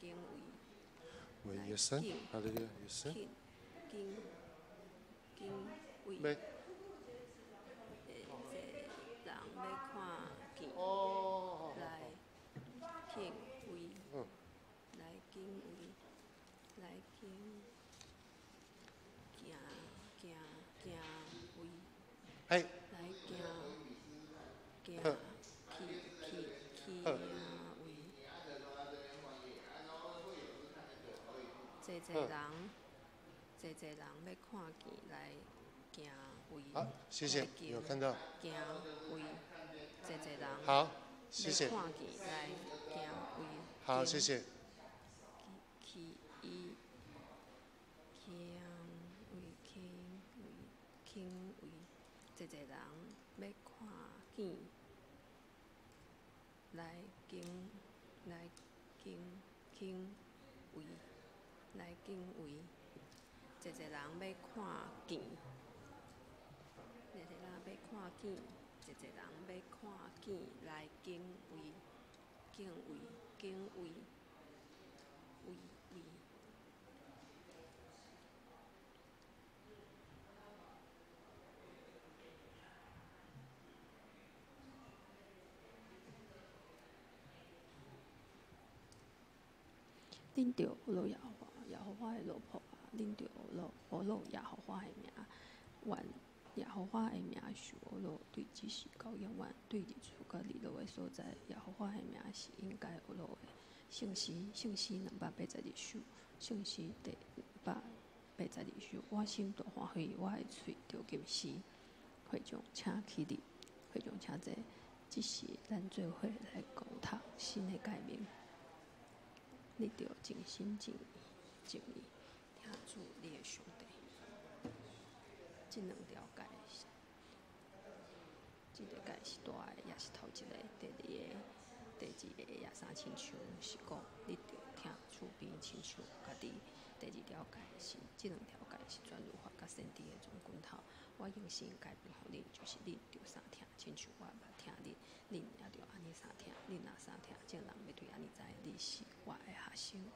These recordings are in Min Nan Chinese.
敬畏。喂，來約瑟，敬哈利路亞，約瑟，敬敬敬畏。欲濟濟人欲看見，來敬畏，來敬畏，來敬行行行畏，來行行去去去位。濟濟人，濟濟人欲看見來行位。好，謝謝，有看到。行位，濟濟人。好，謝謝。看見來行位。好，謝謝。去伊行位，敬畏，敬畏，濟濟人欲看見來敬來敬敬畏，來敬畏，濟濟人欲看見，濟濟人欲看見，濟濟人欲看見來敬畏，敬畏，敬畏，畏畏。恁著呵咾耶和華，耶和華的奴僕啊！恁著呵咾呵咾耶和華的名，願耶和華的名受呵咾，對這時到永遠，對日出佮日落的所在，耶和華的名是應該呵咾的。聖詩，聖詩282首，聖詩第282首。我心大歡喜，我的喙著吟詩。會眾請起立，會眾請坐。這時，咱做伙來共讀新的誡命。你著盡心盡意盡意疼主你的上帝。這兩條誡，這個誡是大的，也是頭一个。第二个，第二个也相親像，是講你著疼厝邊親像家己。第二條誡是，這兩條誡是全律法佮先知的總棍頭。我用新誡命予恁，就是恁著相疼，親像我捌疼恁，恁也著按呢相疼。恁若相疼，眾人欲對按呢知，恁是我的學生。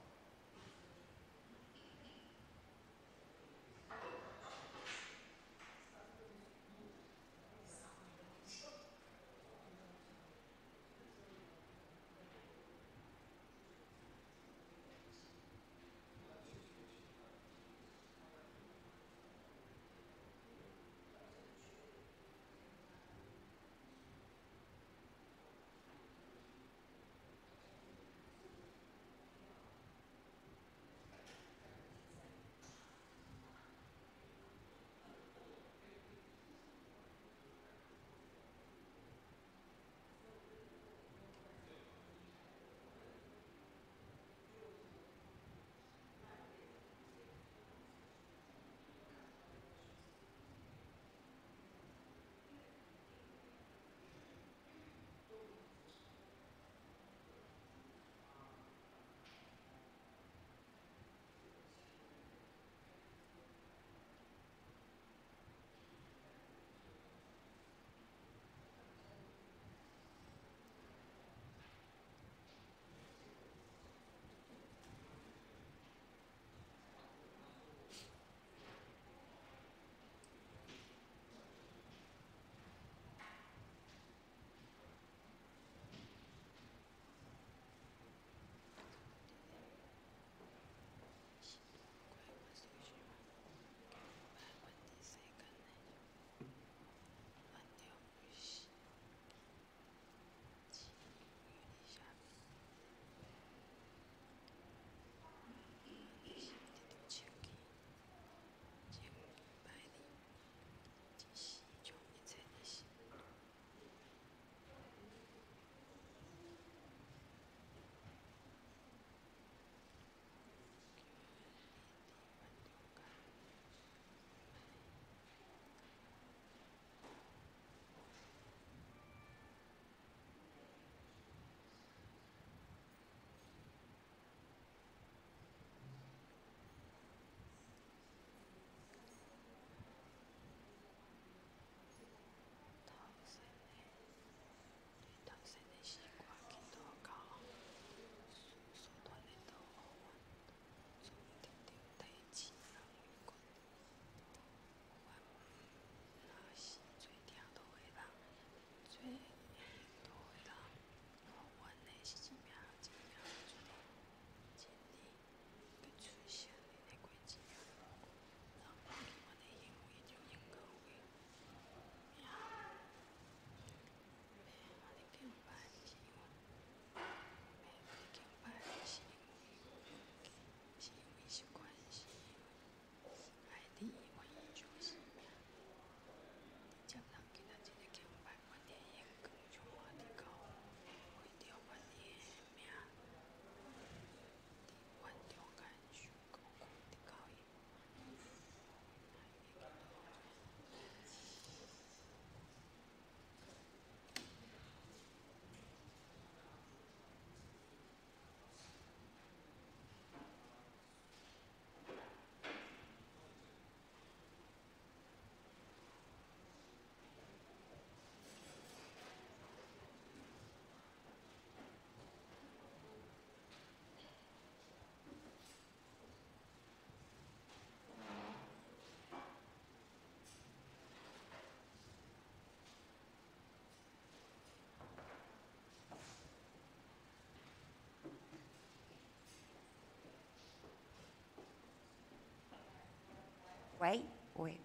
喂喂。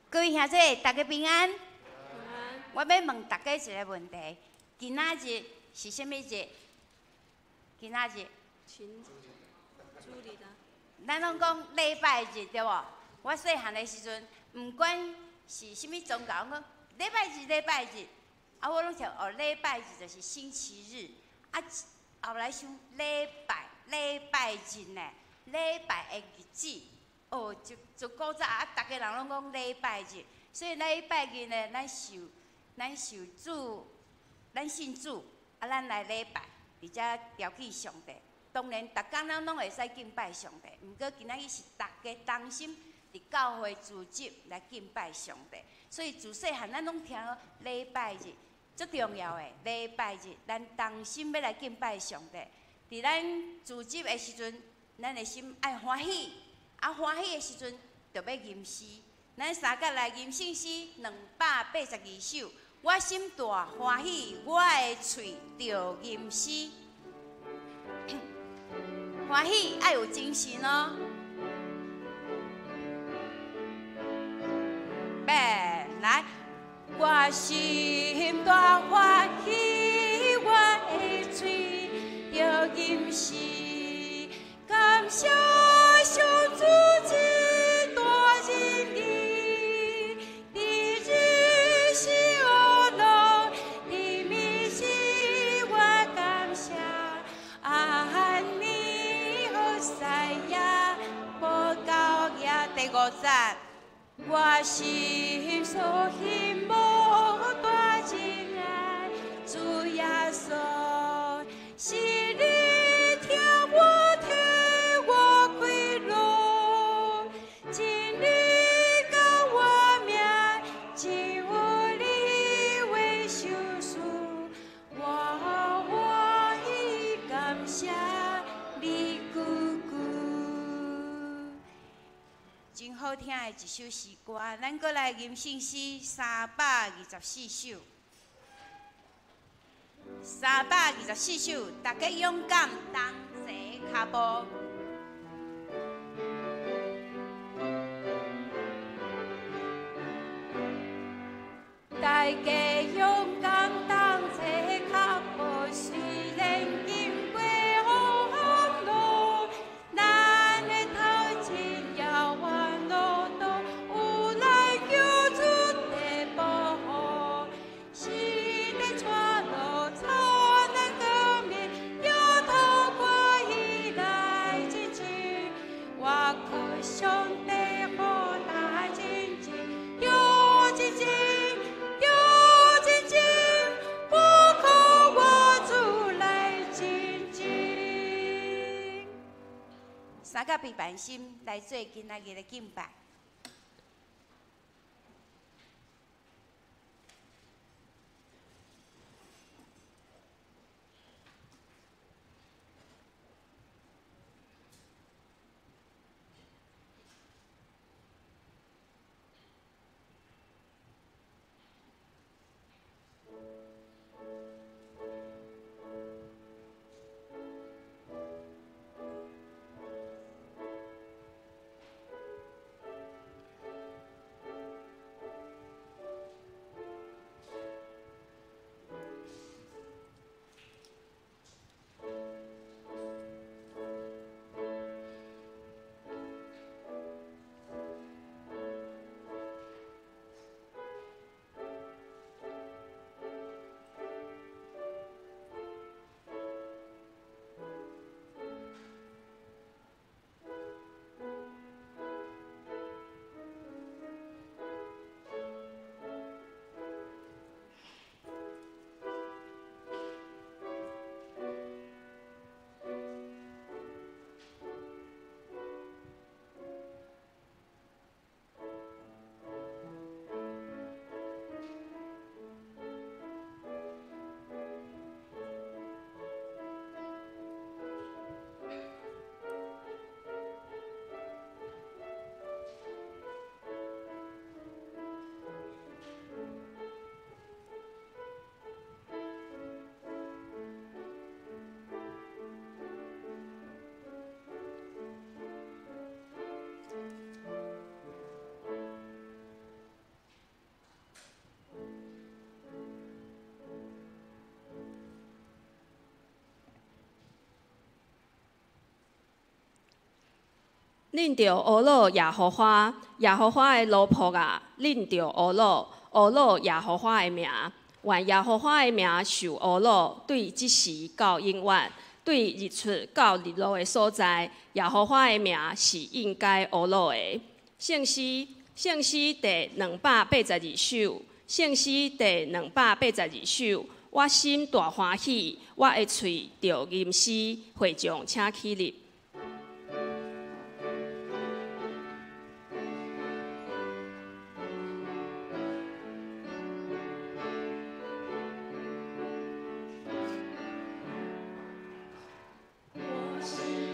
各位兄弟，大家平安。我欲问大家一个问题：今仔日是啥物日？今仔日？主日啊。咱攏講禮拜日對無？我細漢的時陣，毋管是啥物宗教，講禮拜日禮拜日，啊，我攏想哦，禮拜日就是星期日。啊，後來想禮拜禮拜日呢，禮拜的日子。哦，就古早啊，逐家人攏講禮拜日，所以禮拜日呢，咱受主，咱信主，啊，咱來禮拜，佇遮調起上帝。當然，逐工咱攏會使敬拜上帝，毋過今仔日是逐家同心佇教會組織來敬拜上帝。所以自細漢咱攏聽禮拜日足重要的禮拜日，咱同心欲來敬拜上帝。佇咱組織的時陣，咱的心愛歡喜。啊，歡喜的時陣，就欲吟詩。咱三角來吟聖詩282首。我心大歡喜，我的喙著吟詩。歡喜愛有精神哦。來，來，我心大歡喜，我的喙著吟詩，感謝上主這大仁義，佇日時惡樂，佇暝時我感謝，按呢好西亞，無夠也第五節，我心所希望大仁愛，主耶穌是你聽我替我快樂，真理教我命，只有你為救贖，我歡喜感謝你久久。真好聽的一首詩歌，咱閣來吟聖詩324首。324首，大家勇敢同齊跤步。大家勇敢同齊跤步，雖然經過風浪，咱的頭前遙遠路途，有咱救主的保護，是你帶路照咱光明，又透過伊來支持，我靠上帝好大真情，有真情，有三甲平凡心來做今仔日的敬拜。恁著呵咾耶和華，耶和華的奴僕啊，恁著呵咾，呵咾耶和華的名。願耶和華的名受呵咾，對這時到永遠，對日出到日落的所在，耶和華的名是應該呵咾的。聖詩，聖詩第282首，聖詩第282首。我心大歡喜，我的喙著吟詩，會眾請起立。我心。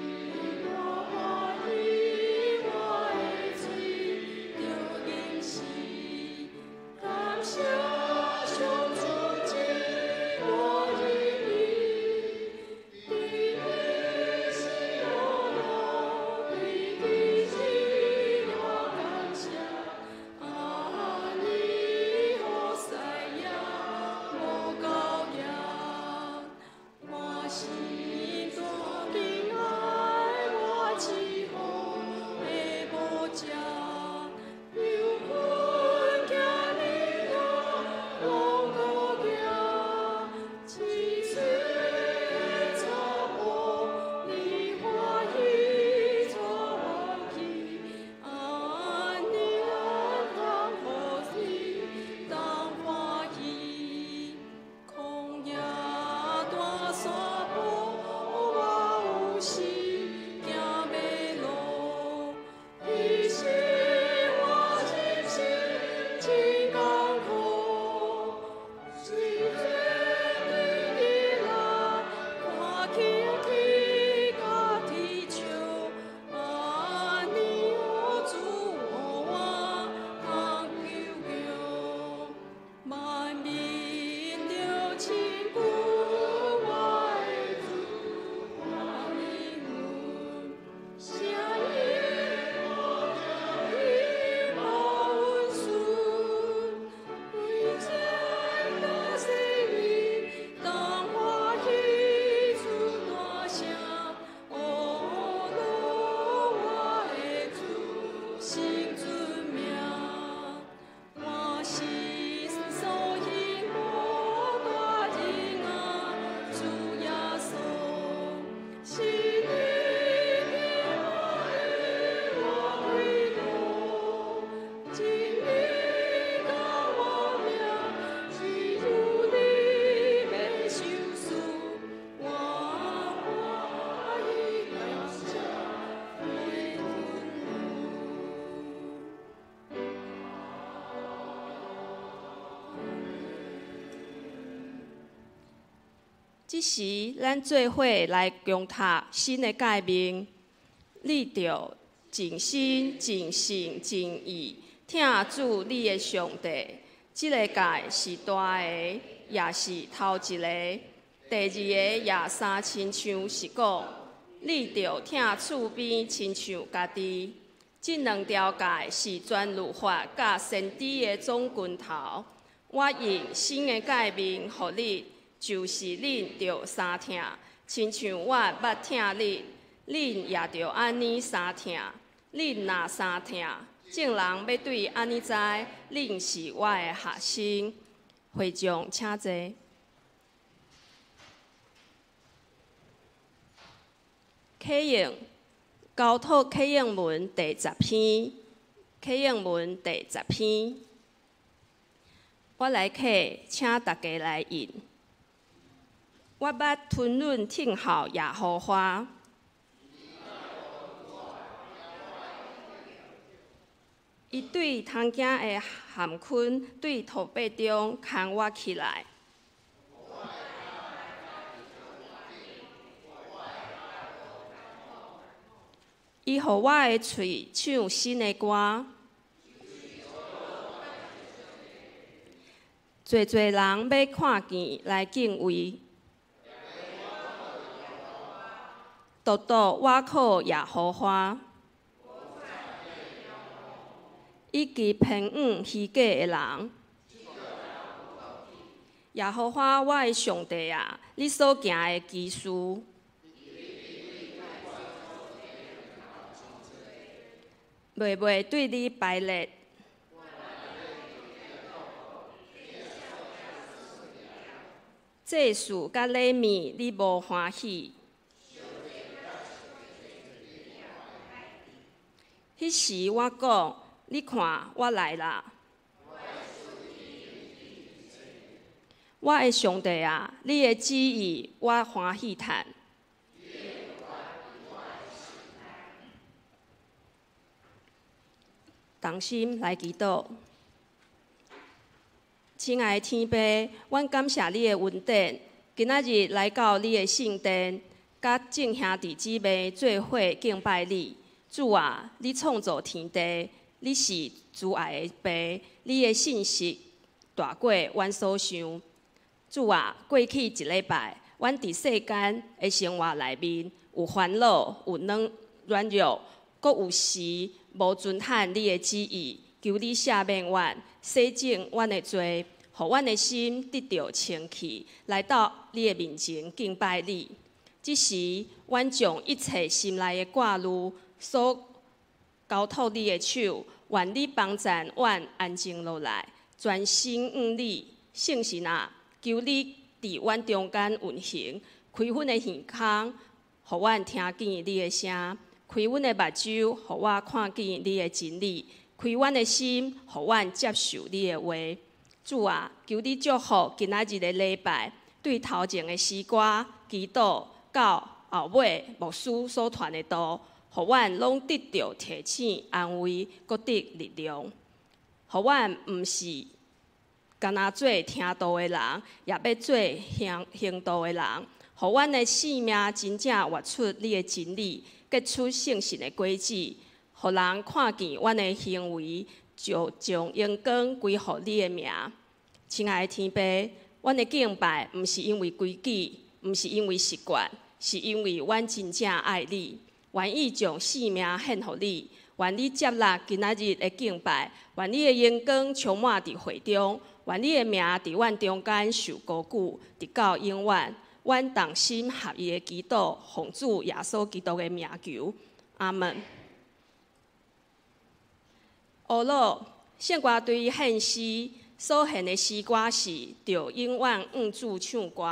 這時，咱做伙來恭讀新的誡命，你著盡心、盡性、盡意疼主你的上帝。這个誡是大的，也是頭一个。第二个也相親像是講，你著疼厝邊親像家己。這兩條誡是全律法佮先知的總根頭。我用新的誡命予恁，就是恁著相疼，親像我捌疼恁，恁也著按呢相疼。恁若相疼，眾人欲對按呢知，恁是我的學生。會眾請坐。啟應交託啟應文第十篇，啟應文第十篇，我來啟，請大家來應。我捌吞忍聽候耶和華，伊對蟲驚的含坤，對吐白中牽我起來。伊予我的喙唱新的歌，濟濟人欲看見來敬畏，獨獨倚靠耶和華，以及偏向虛假的人。耶和華我的上帝啊，你所行的奇事，袂袂對你排列。祭祀佮禮物，你無歡喜。彼時我講，你看我來啦。我的上帝啊，你的旨意我歡喜趁。同心來祈禱。親愛的天父，阮感謝你的恩典，今仔日來到你的聖殿，佮眾兄弟姊妹做伙敬拜你。主啊，你創造天地，你是慈愛的父，你的信實大過阮所想。主啊，過去一禮拜，阮佇世間的生活內面有煩惱，有軟弱，閣有時無遵行你的旨意，求你赦免阮，洗淨阮的罪，予阮的心得著清氣，來到你的面前敬拜你。這時，阮將一切心內的掛慮所交託你的手，願你幫贊阮安靜落來，專心向你。聖神啊，求你佇阮中間運行，開阮的耳孔，予阮聽見你的聲；開阮的目睭，予我看見你的真理；開阮的心，予阮接受你的話。主啊，求你祝福今仔日的禮拜，對頭前的詩歌、祈禱，到後尾牧師所傳的道，予阮攏得著提醒、安慰，閣得力量。予阮毋是干焦做聽道的人，也欲做行行道的人。予阮的生命真正活出你的真理，結出聖神的果子，予人看見阮的行為，就將榮光歸予你的名。親愛的天父，阮的敬拜毋是因為規矩，毋是因為習慣，是因為阮真正愛你，願意將性命獻予你。願你接納今仔日的敬拜，願你的榮光充滿佇會中，願你的名佇阮中間受高舉，直到永遠。阮同心合意的祈禱，奉主耶穌基督的名求，阿門。烏魯聖歌隊獻詩，所獻的詩歌是《著永遠向主唱歌》。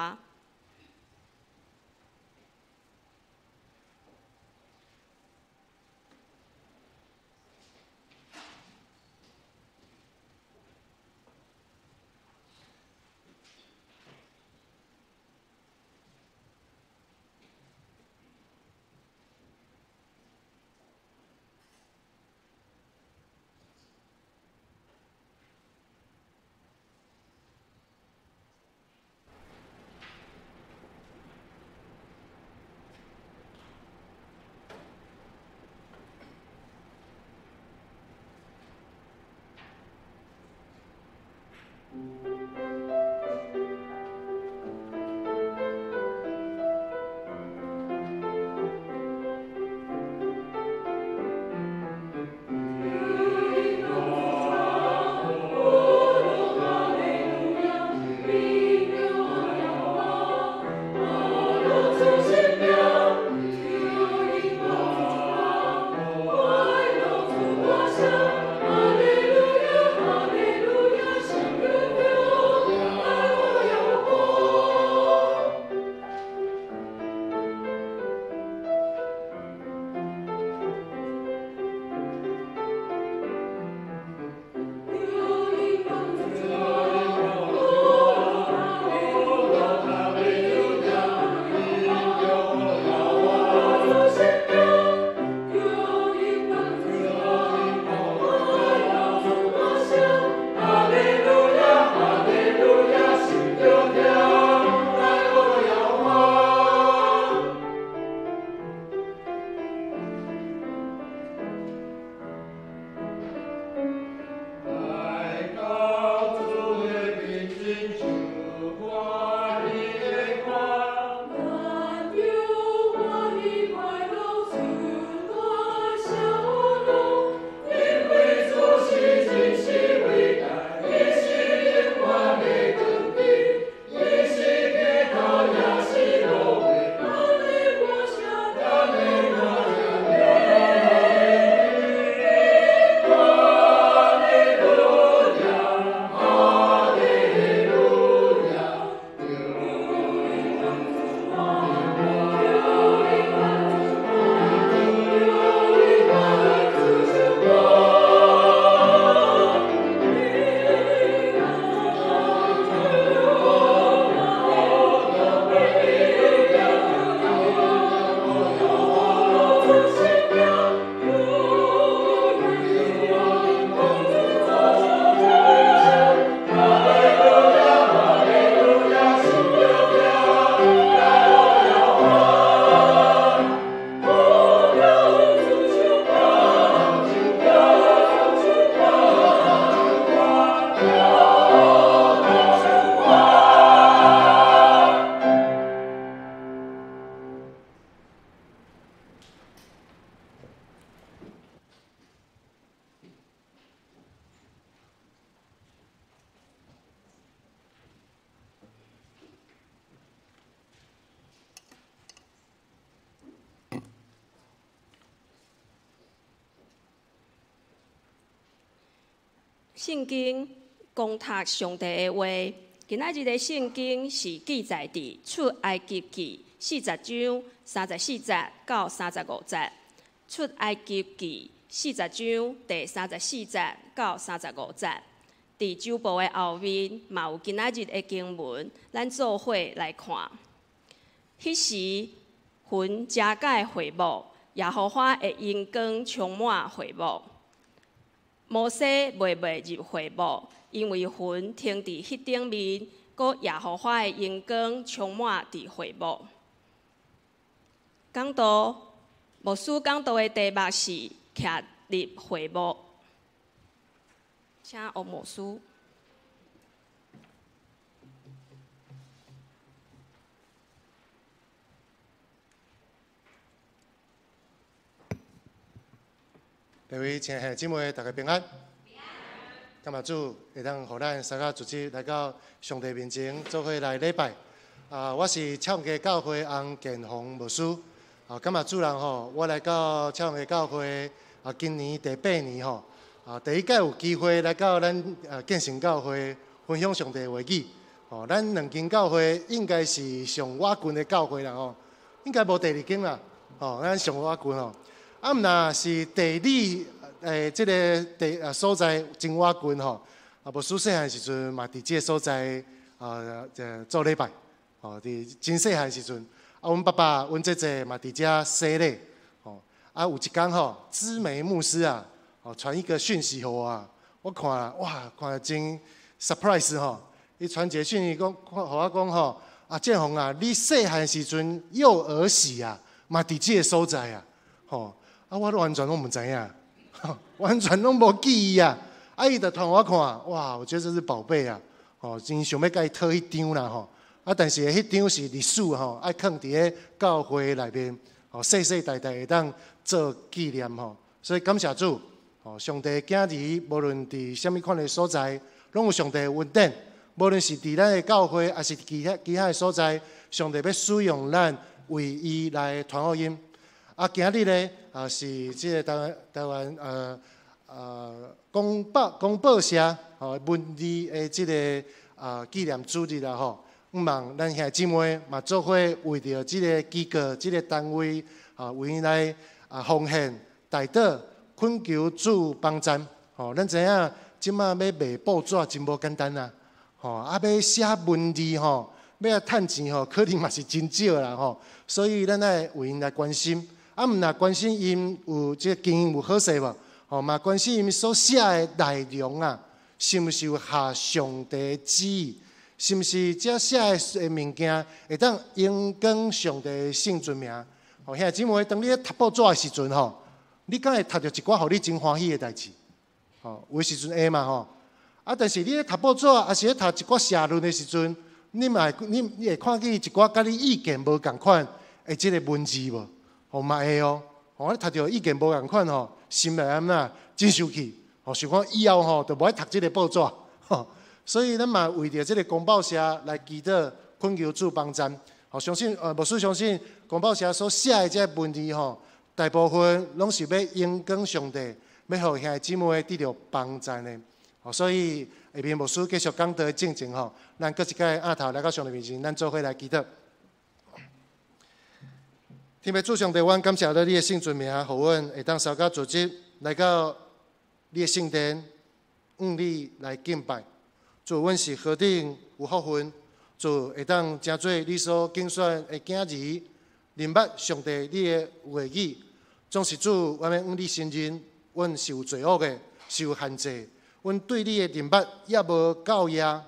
聖經講讀上帝的話，今仔日的聖經是記載佇出埃及記40章34節到35節。出埃及記40章34節到35節。佇周報的後面嘛有今仔日的經文，咱做伙來看。彼時，雲遮蓋會幕，耶和華的榮光充滿會幕。摩西袂袂入會幕，因為雲停佇彼頂面，閣耶和華的榮光充滿佇會幕。講道，牧師講道的題目是徛入會幕，請王牧師。各位親愛的姊妹，大家平安。感謝主，會當予咱三個組織來到上帝面前，做伙來禮拜。啊，我是赤紅街教會洪建宏牧師。啊，感謝主人吼，我來到赤紅街教會啊，今年第八年吼。啊，第一屆有機會來到咱啊建成教會分享上帝話語。吼，咱兩間教會應該是上倚近的教會啦吼，應該無第二間啦。吼，咱上倚近吼。啊，毋若是地理這个地啊所在真倚近吼。啊，牧師細漢時陣嘛，佇這个所在啊，做禮拜，吼，佇真細漢時陣，啊，阮爸爸、阮姐姐嘛佇遮洗禮，吼。啊，有一工吼，知梅牧師啊，吼，傳一個訊息予我啊，我看哇，看真 surprise 吼。伊傳一個訊息講，予我講吼，啊，建宏啊，你細漢時陣幼兒時啊，嘛佇這个所在啊，吼。啊，我完全攏毋知影，完全攏無記憶啊！啊，伊就傳我看，哇，我覺得這是寶貝啊！吼，真想欲共伊討彼張啦吼。啊，但是彼張是歷史吼，愛囥佇咧教會內面，吼，世世代代會當做紀念吼。所以感謝主，吼，上帝囝兒無論佇啥物款的所在，攏有上帝的恩典。無論是佇咱的教會，抑是其他其他的所在，上帝欲使用咱為伊來傳福音。啊，今日咧啊是這个台灣公報社吼文字的這个啊紀念主日啦吼。向望咱兄弟姊妹嘛做伙為著這个機構、這个單位啊，為𪜶來啊奉獻、代禱、懇求主幫贊。吼，咱知影這馬欲賣報紙真無簡單啊！吼，啊欲寫文字吼，欲來趁錢吼，可能嘛是真少啦吼。所以咱愛為𪜶來關心，啊，毋若關心𪜶有這個經營有好勢無？吼，嘛關心𪜶所寫的內容啊，是毋是有合上帝旨意？是毋是這寫的物件會當榮光上帝聖尊名？吼，兄弟姊妹，當你咧讀報紙的時陣吼，你敢會讀著一寡予你真歡喜的代誌？吼，有的時陣會嘛吼。啊，但是你咧讀報紙，抑是咧讀一寡社論的時陣，你嘛會你你會看見一寡佮你意見無仝款的這个文字無？吼嘛會哦。吼，你讀著意見無仝款吼，心內按怎真生氣？吼，想講以後吼就無愛讀這个報紙。吼，所以咱嘛為著這个公報社來祈禱，懇求主幫贊。吼，相信牧師相信公報社所寫的這个文字吼，大部分攏是欲榮光上帝，欲予兄弟姊妹得著幫贊的。吼，所以下面牧師繼續講道的進前吼，咱閣一擺按頭來到上帝面前，咱做伙來祈禱。天父主上帝，阮感謝你的聖尊名，予阮會當相佮組織來到你的聖殿，向你來敬拜。主，阮是何等有福分，主會當成做你所揀選的囝兒，認捌上帝你的話語。總是主，阮欲向你承認，阮是有罪惡的，是有限制。阮對你的認捌猶無夠額，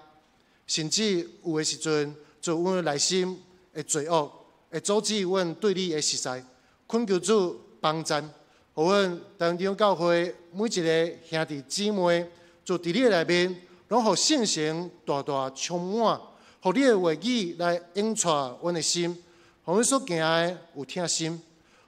甚至有的時陣，主阮內心的罪惡會阻止阮對你的熟似。懇求主幫贊，予阮台灣長教會每一个兄弟姊妹，主佇你的內面，攏予聖神大大充滿，予你的話語來引帶阮的心，予阮所行的有疼心，予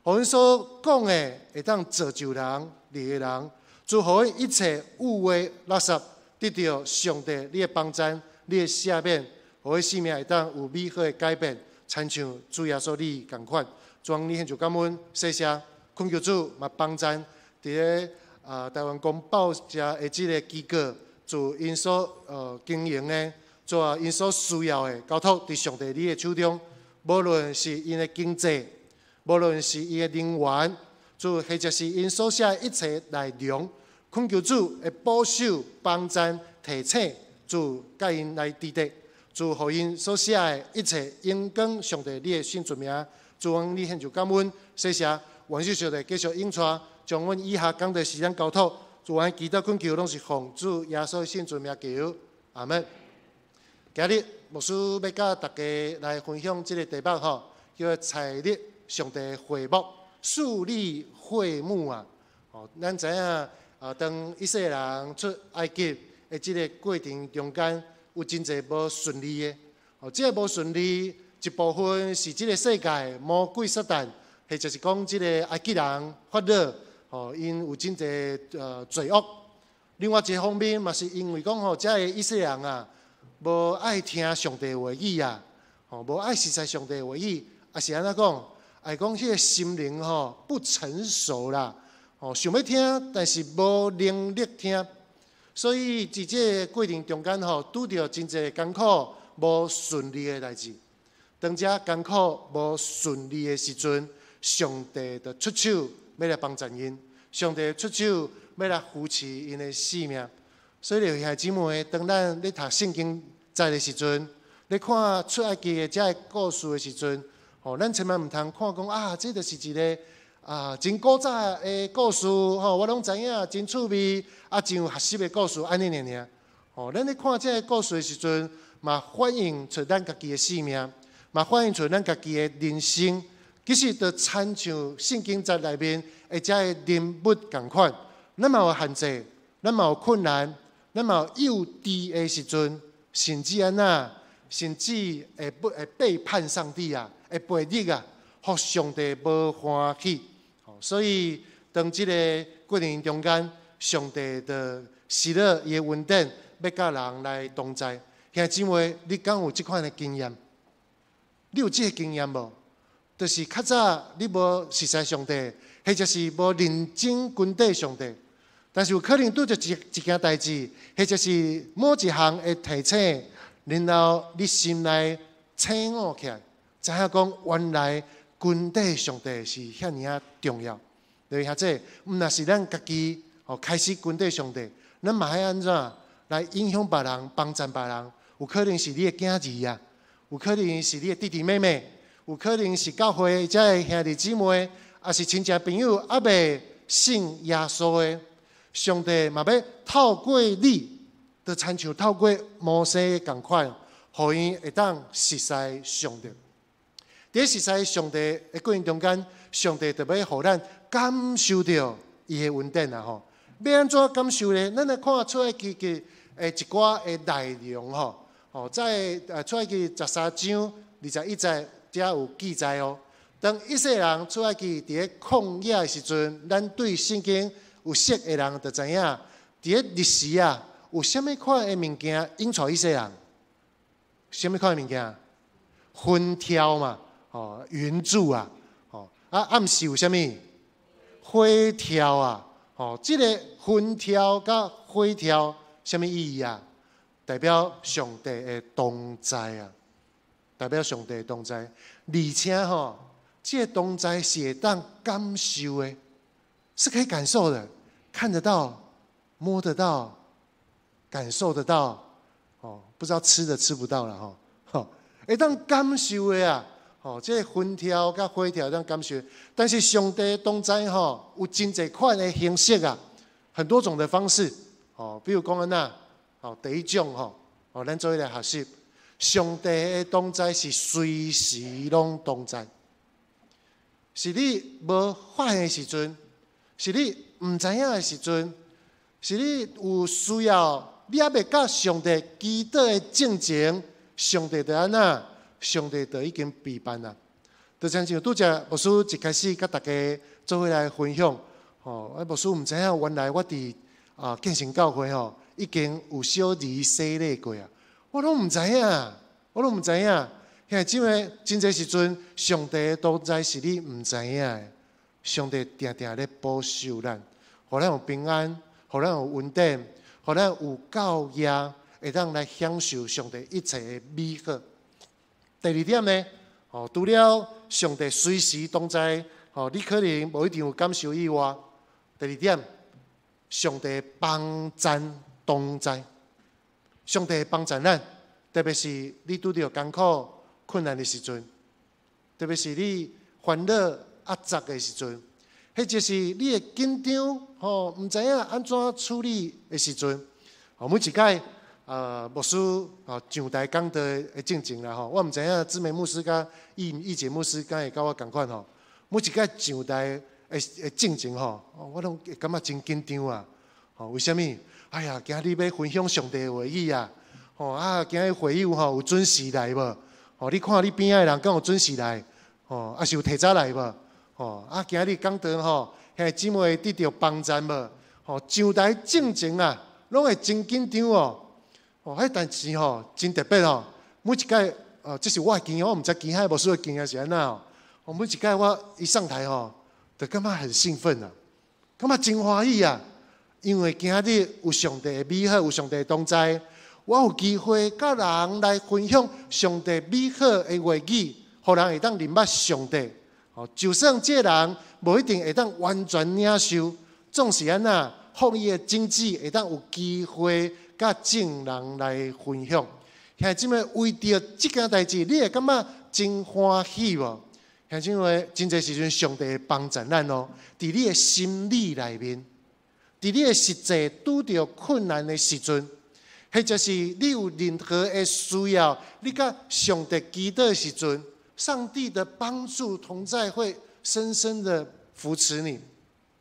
阮所講的會當造就人、利人。主予阮一切有的垃圾得著上帝你的幫贊、你的赦免，予阮生命會當有美好的改變，親像主耶穌你仝款。主你現就感恩，謝謝，懇求主嘛幫贊，佇咧啊台灣公報社的這个機構，主𪜶所經營的，主啊𪜶所需要的，交託佇上帝你的手中。無論是𪜶的經濟，無論是𪜶的人員，主或者是𪜶所寫的一切內容，懇求主會保守、幫贊、提醒，主佮𪜶來佇咧，主予𪜶所寫的一切榮光上帝你的聖尊名。主你現就感恩，謝謝，願主上帝繼續引帶，將阮以下講的時間交託，主阮祈禱懇求，攏是奉主耶穌聖尊名求，阿門。今日牧師欲佮大家來分享這个題目吼，叫做採立上帝會幕，樹立會幕啊！吼，咱知影啊，當以色列人出埃及的這个過程中間，有真濟無順利的。哦，這个無順利，一部分是這个世界魔鬼撒旦，或者是講這个埃及人法老，吼，𪜶有真濟罪惡。另外一方面嘛，是因為講吼，這个以色列人啊，無愛聽上帝話語啊，吼，無愛熟似上帝話語，抑是按怎講？會講彼个心靈吼不成熟啦，吼，想欲聽，但是無能力聽，所以佇這個過程中間吼，拄著真濟艱苦、無順利的代誌。當這艱苦無順利的時陣，上帝就出手欲來幫贊𪜶，上帝出手欲來扶持𪜶的性命。所以，兄弟姊妹，當咱咧讀聖經節的時陣，咧看出埃及的這个故事的時陣，吼，咱千萬毋通看講啊，這就是一个啊真古早的故事，吼，我攏知影，真趣味，啊，真有學習的故事，按呢爾爾。吼，咱咧看這个故事的時陣，嘛反映出咱家己的生命，嘛反映出咱家己的人生。其實就親像聖經節內面的這个人物仝款，咱嘛有限制，咱嘛有困難，咱嘛有幼稚的時陣，甚至按怎？甚至會不會背叛上帝啊？會背逆啊？予上帝無歡喜。所以當這个過程中間，上帝就施了伊的恩典，欲佮人來同在。兄弟姊妹，你敢有這款的經驗？你有這个經驗無？就是較早你無熟似上帝，或者是無認真跟綴上帝，但是有可能拄著一件代誌，或者是某一項的提醒，然後你心內醒悟起來，知影講原來跟綴上帝是遐爾仔重要。對遐這，毋若是咱家己哦開始跟綴上帝，咱嘛愛按怎來影響別人、幫贊別人？有可能是你的囝兒啊，有可能是你的弟弟妹妹，有可能是教會遮的兄弟姊妹，抑是親戚朋友，猶未信耶穌的，上帝嘛欲透過你，就親像透過摩西仝款，予𪜶會當熟似上帝。佇熟似上帝的過程中間，上帝就欲予咱感受著伊的恩典啊！吼，欲按怎感受呢？咱來看出埃及記的一寡的內容吼，吼，在出埃及13章21節遮有記載哦。當以色列人出埃及佇咧曠野的時陣，咱對聖經有熟的人就知影，佇咧日時啊，有啥物款的物件引帶以色列人？啥物款的物件？雲柱嘛，吼，雲柱啊，吼，啊暗時有啥物？火柱啊，吼，這个雲柱佮火柱，啥物意義啊？代表上帝的同在啊，代表上帝的同在，而且吼，這个同在是會當感受的，是可以感受的，看得到、摸得到、感受得到，哦，不知道吃的吃不到了吼，吼，會當感受的啊，吼，這个雲柱佮火柱會當感受，但是上帝同在吼，有真濟款的形式啊，很多種的方式，哦，比如講按怎，哦，第一種吼，哦，咱做伙來學習，上帝的同在是隨時攏同在，是你無發現的時陣，是你毋知影的時陣，是你有需要，你猶未佮上帝祈禱的進前，上帝就按怎？上帝就已經備辦啦。就親像拄才牧師一開始佮大家做伙來分享，吼，啊牧師毋知影，原來我佇啊建成教會吼，已經有小兒洗禮過啊，我攏毋知影，我攏毋知影。兄弟姊妹，真濟時陣，上帝同在是你毋知影的，上帝定定咧保守咱，予咱有平安，予咱有恩典，予咱有夠額，會當來享受上帝一切的美好。第二點呢，哦，除了上帝隨時同在，哦，你可能無一定有感受以外，第二點，上帝幫贊同在，上帝幫贊咱，特別是你拄著艱苦困難的時陣，特別是你煩惱壓榨的時陣，或者是你會緊張，吼，毋知影按怎處理的時陣，吼，每一擺，牧師吼上台講道的進前啦，吼，我毋知影姊妹牧師佮易易姐牧師敢會佮我仝款吼，每一擺上台的進前吼，我攏會感覺真緊張啊，吼，為啥物？哎呀，今日欲分享上帝的話語啊，吼啊，今日會友吼有準時來無？吼，你看你邊仔的人敢有準時來？吼，抑是有提早來無？吼，啊，今日講道吼，兄弟姊妹得著幫贊無？吼，上台進前啊，攏會真緊張哦。哦，彼但是吼，真特別吼，每一擺哦，這是我的經驗，我毋知其他牧師的經驗是按怎哦。我每一擺我一上台吼，就感覺很興奮啊，感覺真歡喜啊，因為今日有上帝的美好，有上帝的同在，我有機會佮人來分享上帝美好的話語，予人會當認捌上帝。哦，就算這个人無一定會當完全領受，總是按怎，放伊的種子會當有機會佮眾人來分享。兄弟姊妹，為著這件代誌，你會感覺真歡喜無？兄弟姊妹，真濟時陣上帝會幫助咱哦，佇你的心理內面，佇你的實際拄著困難的時陣，或者是你有任何的需要，你佮上帝祈禱的時陣，上帝的幫助同在，會深深的扶持你。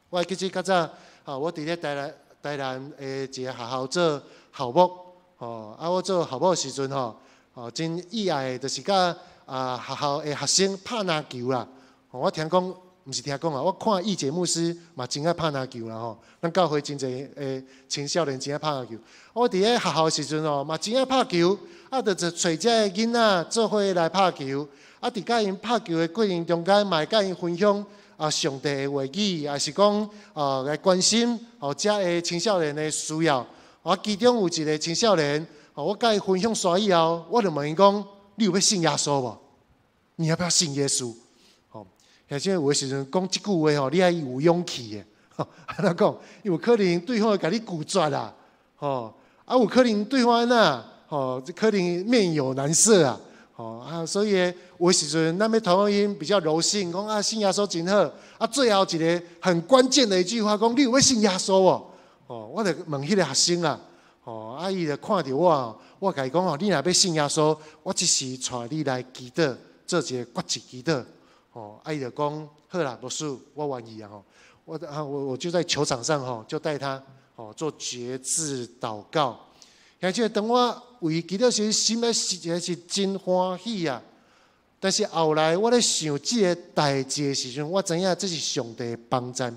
我會記得較早，啊，我佇咧台南台南的一个學校做校牧，吼，啊，我做校牧的時陣吼，哦，真意外的，就是佮學校的學生拍籃球啦。我聽講，毋是聽講啊，我看義姐牧師嘛真愛拍籃球啦吼。咱教會真濟的青少年真愛拍籃球。我佇咧學校的時陣吼，嘛真愛拍球，啊，就就揣遮的囡仔做伙來拍球。啊，佇佮𪜶拍球的過程中間，嘛會佮𪜶分享上帝的話語，抑是講來關心哦遮的青少年的需要。啊，其中有一个青少年，我佮伊分享煞以後，我就問伊講：你有欲信耶穌無？你要不要信耶穌？吼，而且有的時陣講這句話吼，你愛有勇氣的。按怎講？有可能對方會共你拒絕啦，吼，啊，有可能對方按怎？吼，可能面有難色啊，吼啊，所以有的時陣咱欲傳福音比較柔性，講啊，信耶穌真好。啊，最後一个很關鍵的一句話，講你有欲信耶穌無？哦，我就問彼个學生啊，哦，啊，伊就看著我，我共伊講哦，你若欲信耶穌，我這時帶你來祈禱，做一个決志祈禱。哦，啊，伊就講好啦，牧師，我願意啊，吼，我就在球場上吼，就帶他哦做決志禱告。而且當我為祈禱時，心內實在是真歡喜啊。但是後來我咧想這个代誌的時陣，我知影這是上帝的幫贊。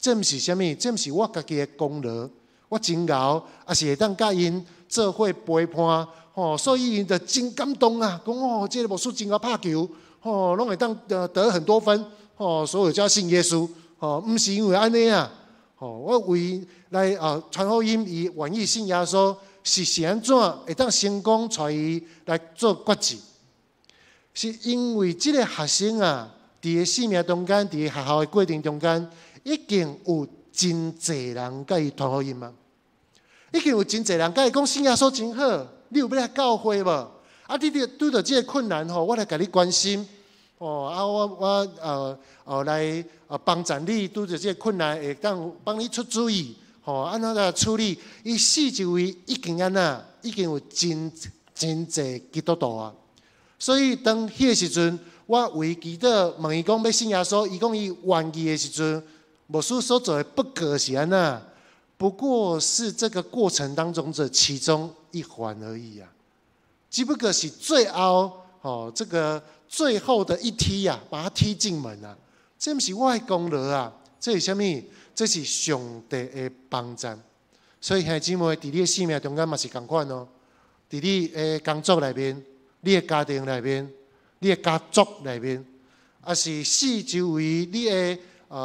這毋是啥物，這毋是我家己的功勞，我真𠢕，抑是會當佮𪜶做伙陪伴，吼，所以𪜶就真感動啊！講哦，這个牧師真𠢕拍球，吼，攏會當得很多分，吼，所以才信耶穌，吼，毋是因為按呢啊，吼，我為來傳福音，伊願意信耶穌，是按怎會當成功帶伊來做決志？是因為這个學生啊，佇伊生命中間，佇學校的過程中間，已經有真濟人共伊傳福音啊！已經有真濟人共伊講信耶穌真好，你有欲來教會無？啊，你著拄著這个困難吼，我來共你關心哦。啊，我來幫助你拄著這个困難，會當幫你出主意吼，按怎來處理？伊四周圍已經按怎？已經有真真濟基督徒啊！所以當彼个時陣，我為祈禱問伊講欲信耶穌，伊講伊願意的時陣。牧師所做的不過是按怎，不過是這個過程當中的其中一環而已啊，只不過是最後哦，這個最後的一踢呀，把他踢進門啊，這毋是我的功勞啊，這是啥物？這是上帝的幫贊。所以兄弟姊妹，佇你的生命中間嘛是仝款哦，佇你的工作內面、你的家庭內面、你的家族內面，抑是四周圍你的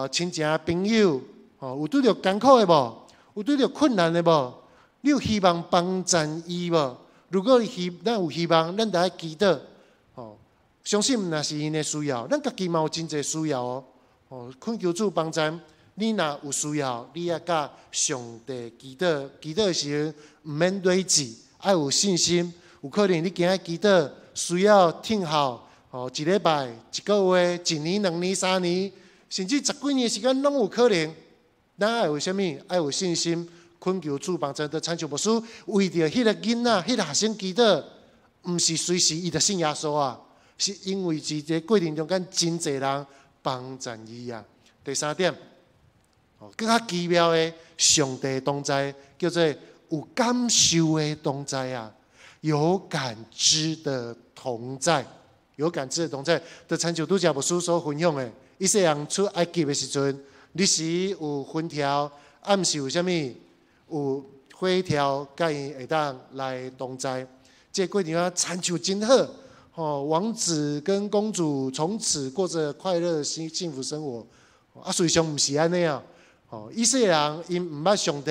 親情朋友，吼，有拄著艱苦的無？有拄著困難的無？你有希望幫贊伊無？如果咱有希望，咱就愛祈禱，吼，相信毋但是𪜶的需要，咱家己嘛有真濟需要哦。吼，懇求主幫贊，你若有需要，你愛佮上帝祈禱，祈禱的時陣毋免累志，愛有信心。有可能你今仔祈禱需要聽候，吼，一禮拜、一個月、一年、兩年、三年，甚至十幾年時間攏有可能。咱愛有啥物？愛有信心，懇求主幫助。就親像牧師為著彼个囡仔、彼个學生祈禱，毋是隨時伊就信耶穌啊，是因為佇這過程中間真濟人幫贊伊啊。第三點，哦，閣較奇妙的上帝同在，叫做有感受的同在啊，有感知的同在，有感知的同在，就親像拄才牧師所分享的，以色列人出埃及的時陣，日時有雲柱，暗時有啥物？有火柱，佮𪜶會當來同在。這個過程啊，親像真好，吼，王子跟公主從此過著快樂幸幸福生活。啊，事實上毋是按呢啊，吼，以色列人𪜶毋捌上帝，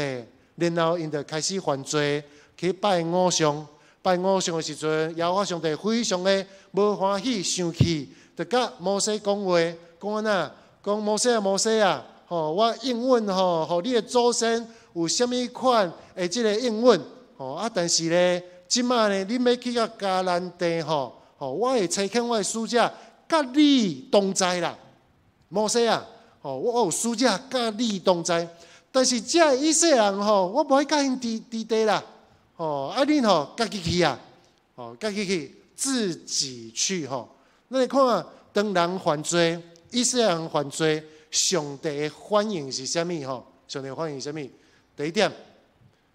然後𪜶就開始犯罪，去拜偶像。拜偶像的時陣，耶和華上帝非常的無歡喜、生氣，就佮摩西講話，講按怎？講摩西啊，摩西啊，吼，我應允吼，予你的祖先有啥物款的這个應允，吼啊！但是咧，這擺呢，你欲去到迦南地吼，吼，我會差遣我的使者佮你同在啦。摩西啊，吼，我有使者佮你同在，但是這以色列人吼，我無愛佮𪜶佇佇地啦。吼，啊恁吼家己去啊，吼家己去，自己去吼。咱來看，當人犯罪，以色列人犯罪，上帝的反應是啥物？吼，上帝反應是啥物？第一點，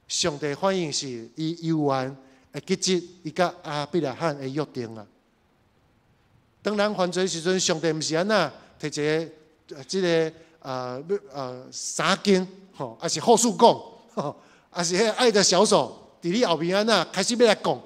上帝反應是伊猶原會記得伊佮亞伯拉罕的約定啊。當人犯罪時陣，上帝毋是按怎提一个這个衫巾吼，抑是護樹棍吼，抑是彼个愛的小手，佇你後面按怎開始欲來講，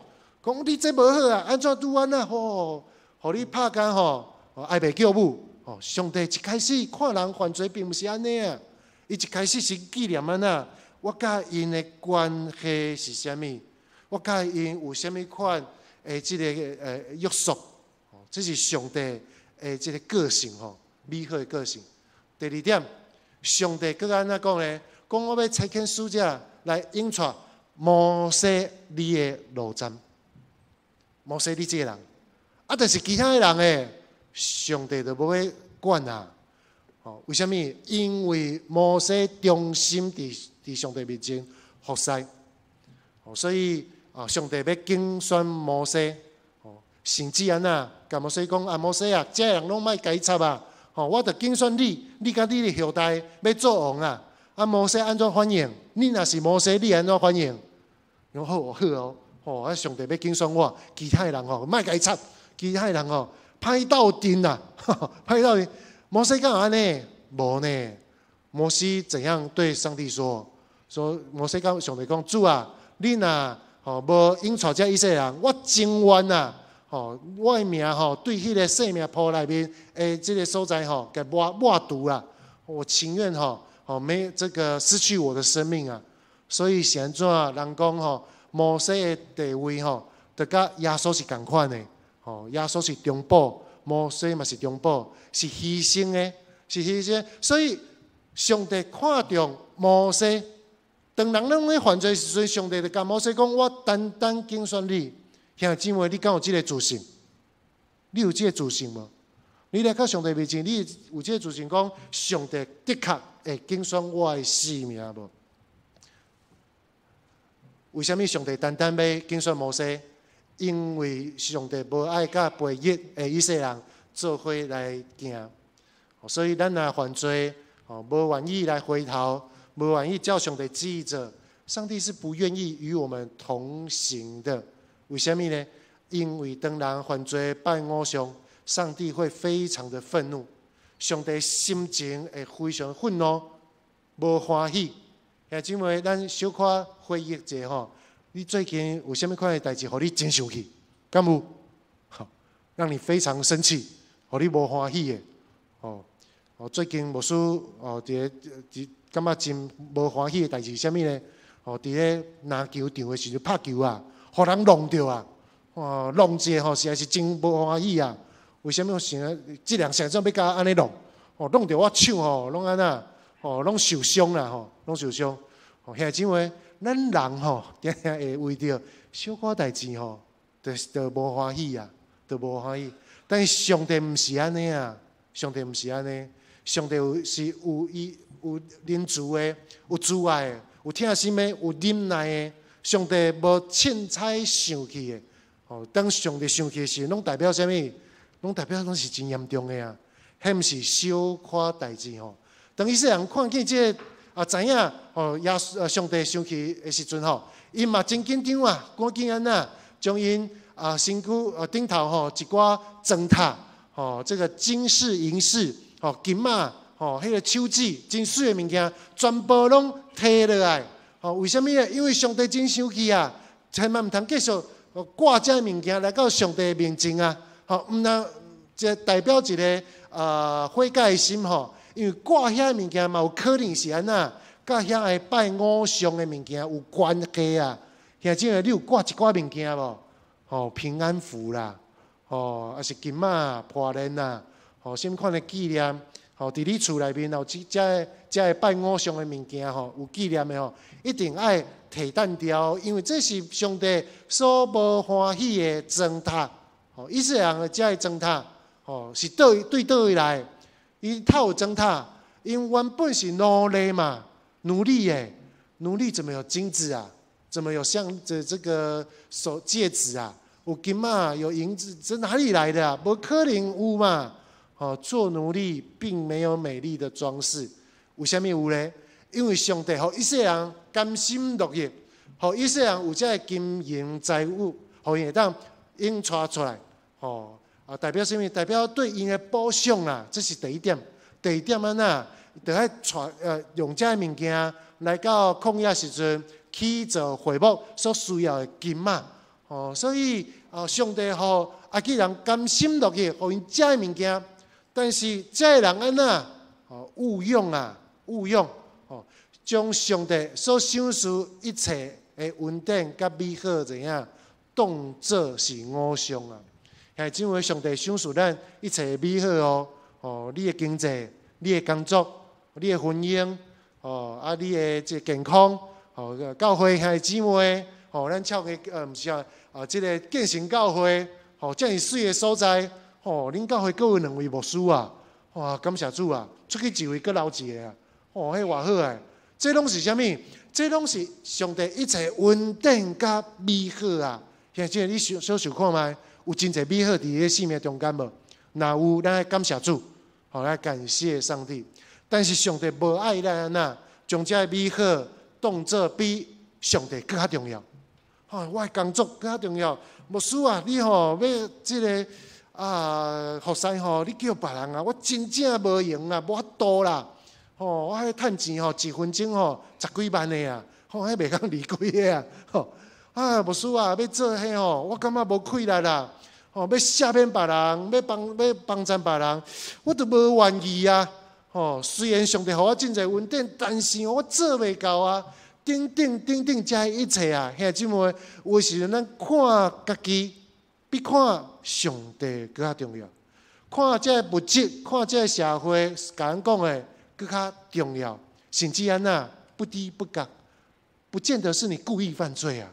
講你這無好啊，按怎拄按怎吼，予你拍甲吼，哀爸叫母吼。上帝一開始看人犯罪，並毋是按呢啊，伊一開始是紀念按怎，我佮𪜶的關係是啥物？我佮𪜶有啥物款的這个約束？這是上帝的這个個性吼，美好的個性。第二點，上帝閣按怎講呢？講我欲差遣使者來引帶摩西你的路站。摩西你這个人，啊，但是其他的人呢，上帝就無欲管啊。哦，為啥物？因為摩西忠心佇上帝面前服侍，哦，所以啊，上帝欲揀選摩西，哦，甚至按怎，共摩西講啊，摩西啊，這个人攏莫共伊插啊，吼，我著揀選你，你佮你的後代欲做王啊。啊，摩西按怎反應？你若是摩西，你按怎反應？講好好哦，吼，啊，上帝欲揀選我，其他的人吼，莫共伊插，其他的人吼，歹鬥陣啊，歹鬥陣。摩西敢有按呢？無呢。摩西怎樣對上帝說？說摩西共上帝講：主啊，你若吼無引帶這以色列人，我情願啊，吼我的命吼對彼个生命簿內面的這个所在吼，共抹抹除啊！我情願吼吼沒這個失去我的生命啊！所以是按怎人講吼，摩西的地位吼，就佮耶穌是仝款的，吼耶穌是中保，摩西嘛是中保，是犧牲的，是犧牲。所以上帝看重摩西，當人攏咧犯罪時陣，上帝就共摩西講：我單單揀選你，兄弟姊妹，你敢有這个自信？你有這个自信無？你來到上帝面前，你有這个自信講，上帝的確會揀選我的性命無？為啥物上帝單單欲揀選摩西？因為上帝無愛佮背逆的以色列人做伙來行，所以咱若犯罪，無願意來回頭，無願意照上帝旨意做，上帝是不願意與我們同行的。為啥物呢？因為當人犯罪拜偶像，上帝會非常的憤怒，上帝心情會非常憤怒，無歡喜。兄姊妹，咱小可回憶一下吼，你最近有啥物款的代誌，予你真生氣？敢有？好，讓你非常生氣，予你無歡喜的。哦，哦，最近牧師哦，佇咧佇感覺真無歡喜的代誌是啥物呢？哦，佇咧籃球場的時陣拍球啊，予人弄著啊，哦，弄一下吼，實在是真無歡喜啊！為啥物我想啊？這人想怎欲共我按呢弄？哦，弄著我手吼，攏按怎？哦，攏受傷啦吼，攏受傷。哦，兄弟姊妹，咱人吼，定定會為著小可代誌吼，就無歡喜啊，就無歡喜。但是上帝毋是按呢啊，上帝毋是按呢，上帝有是有伊有仁慈的，有慈愛的，有疼心的，有忍耐的。上帝無凊彩生氣的。哦，當上帝生氣的時，攏代表啥物？攏代表攏是真嚴重的啊！彼毋是小可代誌吼。當以色列人看見這個啊，知影吼耶穌上帝生氣的時陣吼，𪜶嘛真緊張啊，趕緊按怎將𪜶啊身軀啊頂頭吼一寡磚塔吼，這個金飾銀飾吼金仔吼，彼個手指真媠的物件，全部攏提落來吼。為啥物呢？因為上帝真生氣啊，千萬毋通繼續掛這物件來到上帝面前啊！吼，毋但這代表一个悔改的心吼。因為掛遐物件嘛，有可能是按怎，佮遐个拜偶像的物件有關係啊。兄姊妹，你有掛一寡物件無？吼，平安符啦，吼，抑是金仔破鏈啦，吼，啥物款的紀念？吼，佇你厝內面有這這个這个拜偶像的物件吼，有紀念的吼，一定愛提掸掉，因為這是上帝所無歡喜的磚塔。吼，以色列人的這个磚塔，吼，是佗位對佗位來？伊透有磚塔，因原本是奴隸嘛，奴隸耶，奴隸怎麼有金子啊？怎麼有像這個手戒指啊？有金仔，有銀子，這哪裡來的啊？無可能有嘛！哦，做奴隸並沒有美麗的裝飾，為啥物有咧？因為上帝予以色列人甘心樂意，予以色列人有這个金銀財物，予𪜶會當引帶出來，吼啊，代表啥物？代表對𪜶的補償啦，這是第一點。第二點按怎？著愛帶用這个物件來到曠野時陣起造會幕所需要的金仔，吼，所以啊，上帝予埃及人甘心樂意予𪜶這个物件，但是這个人按怎？哦，誤用啊，誤用，吼，將上帝所賞賜一切的恩典佮美好怎樣當做是偶像啊？兄弟姊妹，上帝賞賜咱一切的美好哦，哦，你的經濟、你的工作、你的婚姻，哦，啊，你的這個健康，哦，教會兄弟姊妹，哦，咱超過毋是啊，啊，這个建成教會，哦，遮爾媠的所在，哦，恁教會閣有兩位牧師啊，哇，感謝主啊！出去一位，閣留一个啊！哦，彼偌好啊！這攏是啥物？這攏是上帝一切恩典佮美好啊！兄弟，你想小想看覓，有真濟美好佇你的生命中間無？若有，咱愛感謝主，好來感謝上帝。但是上帝無愛咱按怎，將這个美好當做比上帝閣較重要。吼，我的工作閣較重要。牧師啊，你吼欲這个啊，服侍吼，你叫別人啊，我真正無閒啊，無法度啦。吼，我彼趁錢吼，一分鐘吼十幾萬的啊，吼，彼袂當離開的啊。吼，啊，牧師啊，欲做彼吼，我感覺無氣力啦。吼，欲赦免別人，欲幫贊別人，我都無願意啊。吼，雖然上帝予我真濟恩典，但是我做袂到啊。等等等等，這一切啊，兄弟姊妹，有時陣咱看家己比看上帝閣較重要，看這个物質，看這个社會共咱講的閣較重要，甚至按怎不知不覺，不見得是你故意犯罪啊，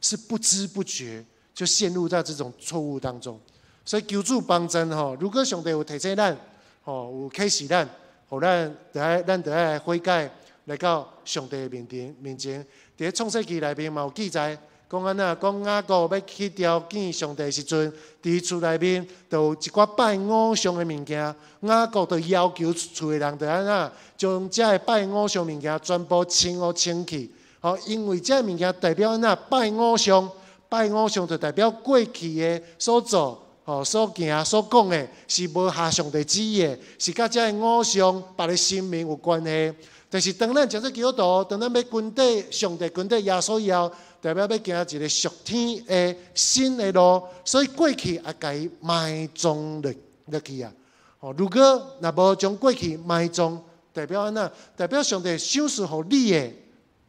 是不知不覺就陷入在這種錯誤當中。所以求主幫助吼，如果上帝有提醒咱，吼有啟示咱，予咱著愛咱著愛悔改，來到上帝面前面前。佇咧創世記內面嘛有記載，講按怎，講雅各欲去朝見上帝時陣，佇厝內面就有一寡拜偶像的物件，雅各就要求厝的人著按怎，將這个拜偶像物件全部清予清去。吼，因為這个物件代表按怎拜偶像，拜偶像就代表過去的所做、吼所行、所講的，是無合上帝旨意的，是佮這个偶像、別个神明有關係。但是當咱成做基督徒，當咱欲跟綴上帝、跟綴耶穌以後，代表欲行一个屬天的新的路，所以過去也共伊埋葬落落去啊。吼，如果若無將過去埋葬，代表按怎？代表上帝賞賜予你的，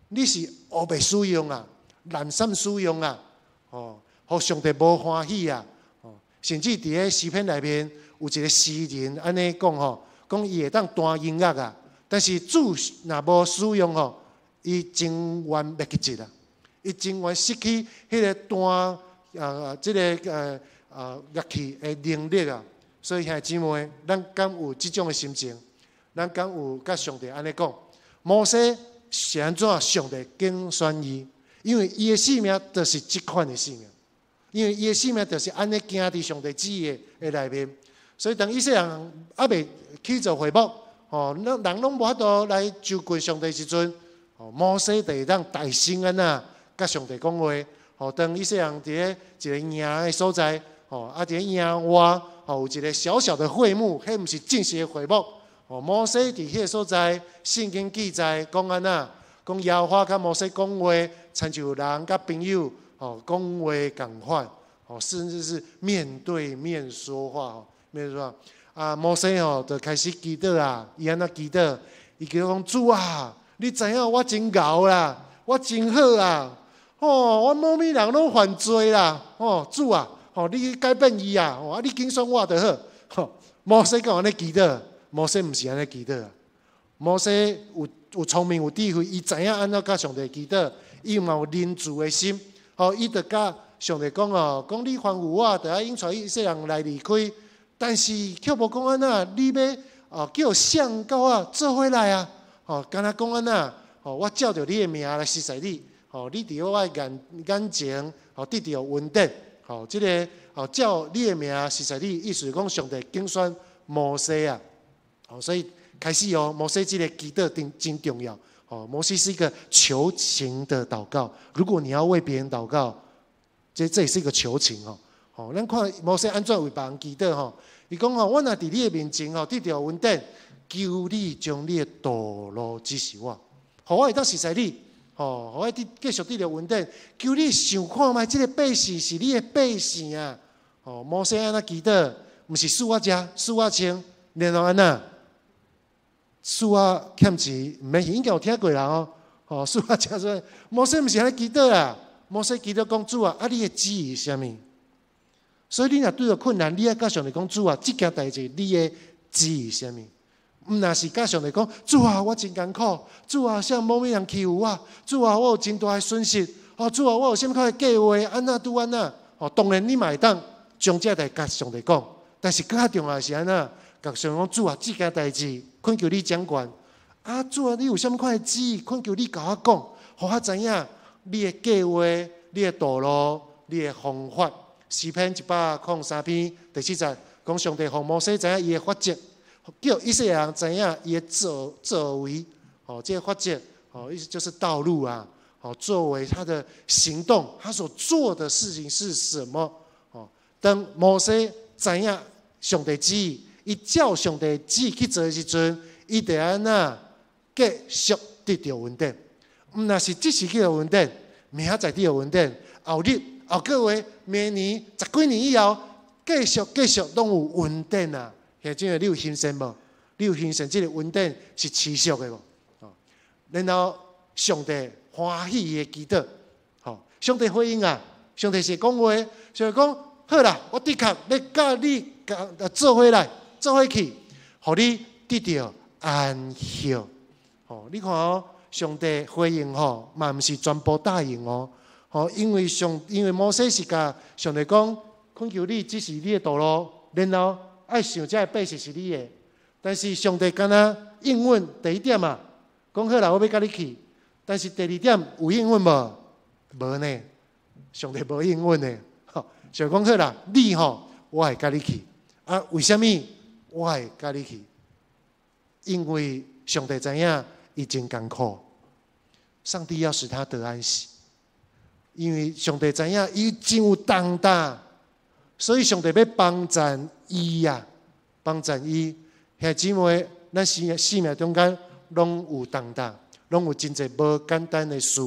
你是烏白使用啊，濫散使用啊，吼，予上帝無歡喜啊。吼，甚至佇咧詩篇內面有一个詩人按呢講吼，講伊會當彈音樂啊。但是主若無使用吼，伊情願袂記得啊，伊情願失去彼个彈啊，這个樂器的能力啊。所以兄弟姊妹，咱敢有這種的心情？咱敢有佮上帝按呢講？摩西是按怎上帝揀選伊？因為伊的生命就是這款的生命，因為伊的生命就是按呢行佇上帝旨意的內面。所以當以色列人猶未起造會幕，吼，咱人攏無法度來就近上帝時陣，吼，摩西就會當大聲按怎佮上帝講話。吼，當以色列人佇咧一个營的所在，吼，啊，佇咧營外，吼，有一个小小的會幕，彼毋是正式的會幕。吼，摩西佇彼个所在，聖經記載講按怎，講耶和華佮摩西講話，親像人佮朋友吼講話仝款，吼，甚至是面對面說話，吼，面對說話。啊，摩西吼就開始祈禱啊，伊按怎祈禱？伊祈禱講主啊，你知影我真𠢕啦，我真好啊，吼，我某物人攏犯罪啦，吼，主啊，吼，你去改變伊啊，吼，啊，你揀選我就好。吼，摩西敢有按呢祈禱？摩西毋是按呢祈禱啊。摩西有聰明有智慧，伊知影按怎佮上帝祈禱，伊嘛有仁慈的心，吼，伊就佮上帝講哦，講你吩咐我，著愛引帶以色列人來離開。但是卻無講按怎，你欲哦叫誰佮我做伙來啊？吼，敢若講按怎？吼，我照著你的名來熟似你，吼，你佇我的眼眼前，吼，得著恩典，吼，這个吼照你的名熟似你，意思講上帝揀選摩西啊，吼，所以開始哦，摩西這个祈禱真真重要，吼，哦，摩西是一個求情的禱告。如果你要為別人禱告，這也是一個求情哦。吼，咱看摩西按怎為別人祈禱吼？伊講吼，我若佇你的面前吼得著恩典，求你將你的道路指示我，予我會當熟似你，吼，予我得繼續得著恩典。求你想看覓，這個百姓是你的百姓啊！吼，摩西按怎祈禱？毋是賜我食，賜我穿，然後按怎？賜我欠錢，毋免去，應該有聽過啦吼。吼，賜我食說，摩西毋是按呢祈禱啊！摩西祈禱講主啊，啊你的旨意是啥物？所以你若拄著困難，你愛佮上帝講主啊，這件代誌你的旨意是啥物？毋若是佮上帝講主啊，我真艱苦，主啊，啥某物人欺負我，主啊，我有真大的損失，哦，主啊，我有啥物款的計劃，按怎拄按怎？哦，當然你嘛會當將這代佮上帝講，但是閣較重要的是按怎？佮上帝講主啊，這件代誌懇求你掌權。啊，主啊，你有啥物款的旨意，懇求你共我講，予我知影你的計劃、你的道路、你的方法。詩篇103篇第四節講上帝予摩西知影伊的法則，叫以色列人知影伊的作為。哦，這個法則，哦，意思就是道路啊。哦，作為他的行動，他所做的事情是什麼？哦，當摩西知影上帝旨意，伊照上帝旨意去做的時陣，伊就按怎繼續得著恩典。毋若是這時得著恩典，明仔載得著恩典，後日、後個月、明年、十幾年以後，繼續繼續攏有恩典啊！兄姊妹，你有欣羨無？你有欣羨這個恩典是持續的無？然後上帝歡喜伊的祈禱，吼，上帝回應啊！上帝是講話，上帝講好啦，我的確欲佮你做伙來，做伙去，予你得著安息。吼，你看哦，上帝回應吼，嘛毋是全部答應哦。吼，因為摩西是共上帝講，懇求你指示你的道路，然後愛想這个百姓是你的。但是上帝敢若應允第一點啊，講好啦，我欲佮你去。但是第二點有應允無？無呢，上帝無應允呢。吼，上帝講好啦，你吼，我會佮你去。啊，為啥物我會佮你去？因為上帝知影伊真艱苦，上帝要使他得安息。因為上帝知影伊真有重擔，所以上帝欲幫贊伊啊，幫贊伊。兄姊妹，咱生命中間攏有重擔，攏有真濟無簡單的事。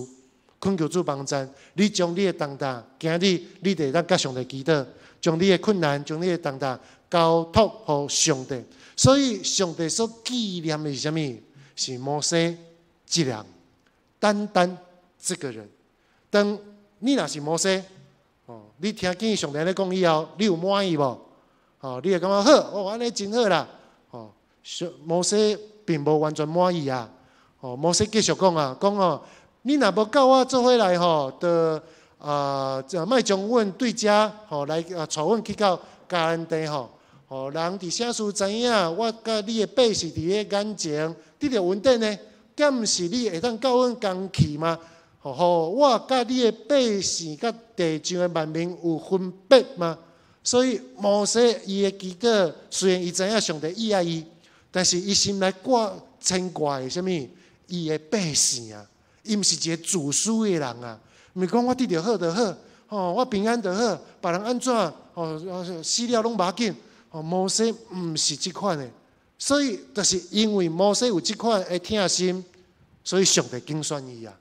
懇求主幫贊，你將你的重擔，今日你就會當佮上帝祈禱，將你的困難，將你的重擔交託予上帝。所以上帝所紀念的是啥物？是摩西這人，單單這個人。當你若是摩西，哦，你聽見上帝咧講以後，你有滿意無？哦，你會感覺好，哦，按呢真好啦。哦，摩西並無完全滿意啊。哦，摩西繼續講啊，講哦，你若無佮我做伙來吼，就啊，就莫將阮對遮吼來啊，帶阮去到迦南地吼。予人佇啥事知影，我佮你的百姓佇你眼前得著恩典呢？敢毋是你會當佮阮仝去嗎？予我佮你的百姓佮地上的萬民有分別嗎？所以摩西伊的祈禱，雖然伊知影上帝意愛伊，但是伊心內掛牽掛的啥物？伊的百姓啊，伊毋是一個自私的人啊，毋是講我得著好就好，吼，我平安就好，別人按怎，吼，死了攏無要緊。吼，摩西毋是這款的，所以就是因為摩西有這款的疼心，所以上帝揀選伊啊。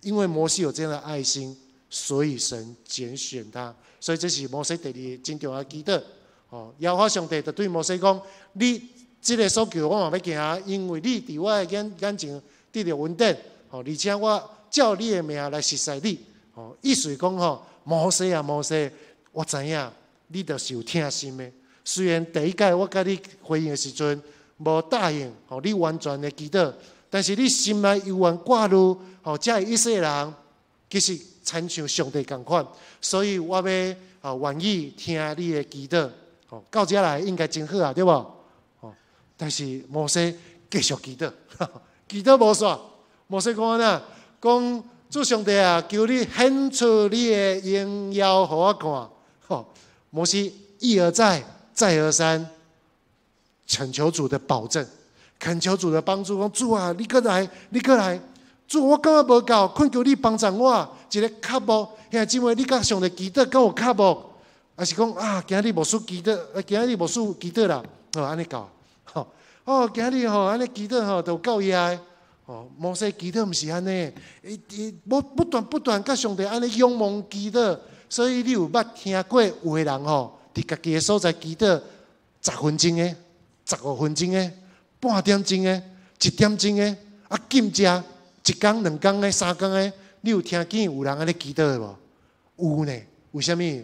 因為摩西有這樣的愛心，所以神揀選他。所以這是摩西第二個真重要的祈禱。哦，耶和華上帝就對摩西講：你這個所求我嘛欲行，因為你佇我的眼前得著恩典。哦，而且我照你的名來熟似你。哦，意思講吼，摩西啊摩西，我知影你就是有疼心的。雖然第一擺我佮你回應的時陣無答應，予你完全的祈禱，但是你心內猶原掛慮，予這以色列人其實親像上帝仝款，所以我欲啊願意聽你的祈禱。吼，到這來應該真好啊，對無？吼，但是摩西繼續祈禱，祈禱無煞。摩西講按怎？講主上帝啊，求你顯出你的榮耀予我看。吼，摩西一而再，再而三，懇求主的保證，懇求主的幫助。講主啊，你閣來，你閣來。主，我感覺無夠，懇求你幫助我，一个渴慕。兄弟姊妹，你佮上帝祈禱敢有渴慕？抑是講啊，今日牧師祈禱，啊，今日牧師祈禱啦，哦，按呢夠，吼，哦，今日吼按呢祈禱吼，就夠額的。哦，摩西祈禱毋是按呢，伊伊無不斷不斷佮上帝按呢仰望祈禱，所以你有捌聽過有的人吼，佇家己的所在祈禱10分鐘的、15分鐘的、半點鐘的、1點鐘的，啊，禁食一工、2工的、3工的，你有聽見有人按呢祈禱的無？有呢，為啥物？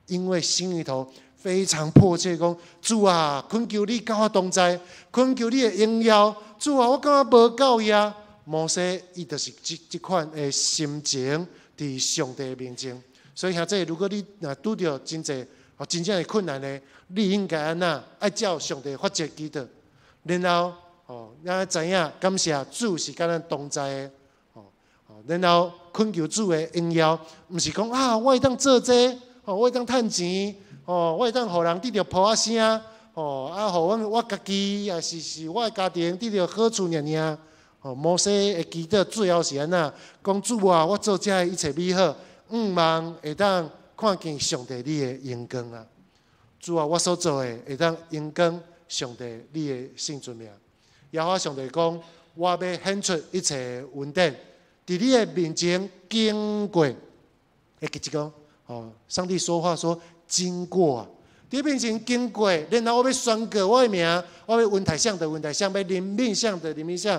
因為心裡頭非常迫切，講主啊，懇求你佮我同在，懇求你的榮耀。主啊，我感覺無夠呀。摩西伊就是這這款的心情，佇上帝面前。所以兄弟，如果你若拄著真濟哦真正的困難呢，你應該按怎愛照上帝法則祈禱，然後哦，咱知影感謝主是佮咱同在的，哦哦，然後懇求主的榮耀，毋是講啊，我會當做這個，哦，我會當趁錢，哦，我會當予人得著噗仔聲。哦，啊，予阮我家己，抑是是我的家庭得著好處爾爾。哦，摩西的祈禱最後是按怎？講主啊，我做這一切美好，向望會當看見上帝你的榮光啊！主啊，我所做的會當榮光上帝你的聖尊名。耶和華上帝講，我欲顯出一切恩典，佇你的面前經過。會記這個哦，上帝說話說經過啊。佇面前經過，然後我欲宣告我的名，我欲恩待誰就恩待誰，欲憐憫誰就憐憫誰。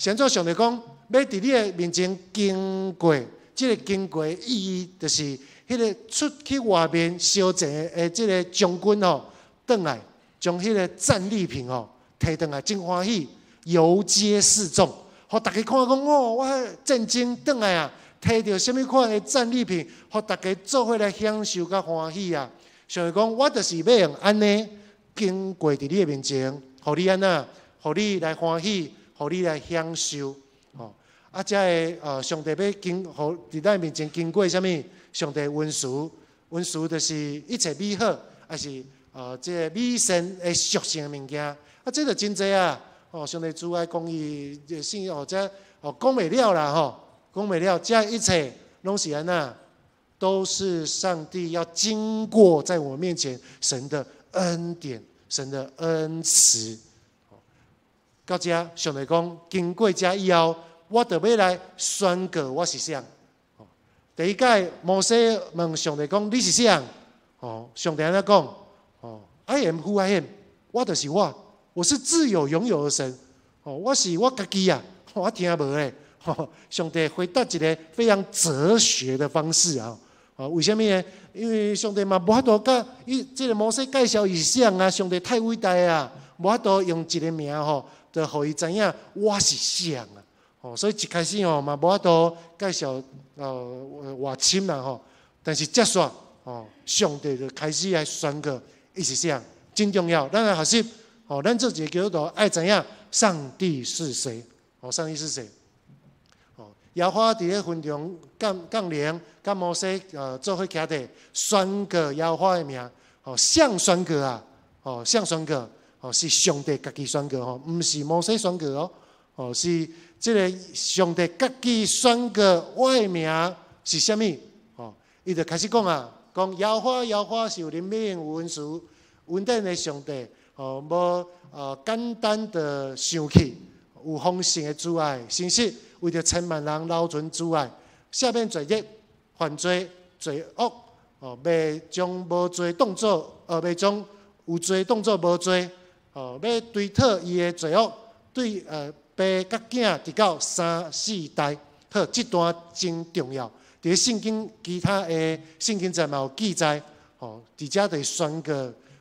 按怎上帝講，欲佇你的面前經過，這个經過意義就是彼个出去外面相戰的這个將軍吼，轉來將彼个戰利品吼提轉來，真歡喜，遊街示眾，予大家看講哦，我戰爭轉來啊，提著啥物款的戰利品，予大家做伙來享受佮歡喜啊。上帝講，我就是欲用按呢經過佇你的面前，予你按怎，予你來歡喜，予你來享受。吼，啊，這个上帝欲經，予佇咱面前經過啥物？上帝恩慈，恩慈就是一切美好，抑是這个美善的屬性的物件。啊，這就真濟啊！哦，上帝慈愛公義，聖哦，這哦講袂了啦吼，講袂了，這一切攏是按怎？都是上帝要經過在我面前，神的恩典，神的恩慈。到這上帝講，經過這以後，我就欲來宣告我是誰。第一擺摩西問上帝講：你是誰？哦，上帝按怎講？哦，I am who I am，我就是我，我是自有永有的神。哦，我是我家己啊，我聽無咧。上帝回答一个非常哲學的方式啊。哦，為啥物呢？因為上帝嘛無法度共伊這个摩西介紹伊是誰啊？上帝太偉大啊，無法度用一个名吼，就予伊知影我是誰啊。哦，所以一開始吼嘛無法度介紹偌深啦吼。但是接續哦，上帝就開始來宣告伊是誰，真重要。咱來學習哦，咱做一个基督徒愛知影上帝是誰？哦，上帝是誰？耶和華佇咧雲中降降臨，佮摩西做伙徛佇宣告耶和華的名，哦，誰宣告啊？哦，誰宣告？哦，是上帝家己宣告吼，毋是摩西宣告哦。哦，是這个上帝家己宣告我的名是啥物？哦，伊就開始講啊，講耶和華耶和華是有憐憫、有恩慈、恩典的上帝，哦，無簡單的生氣，有豐盛的慈愛，誠實。為著千萬人留存慈愛，赦免罪孽、犯罪、罪惡，哦，袂將無罪當做，袂將有罪當做無罪，哦，欲追討伊的罪惡，對爸佮囝直到三四代。好，這段真重要。佇聖經其他的聖經節嘛有記載，哦，佇遮就宣告，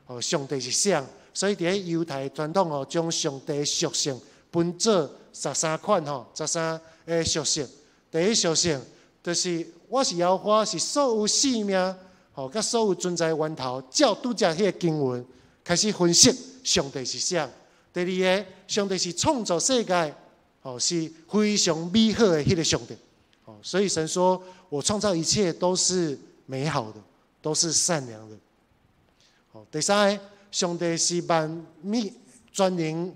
哦，上帝是誰？所以佇咧猶太傳統哦，將上帝屬性分做13款吼，13个屬性。第一屬性就是我是耶和華，是所有生命吼，佮所有存在源頭。照拄才彼个經文開始分析上帝是誰。第二个，上帝是創造世界，吼，是非常美好的彼个上帝。哦，所以神說我創造一切都是美好的，都是善良的。好，第三个，上帝是萬物全能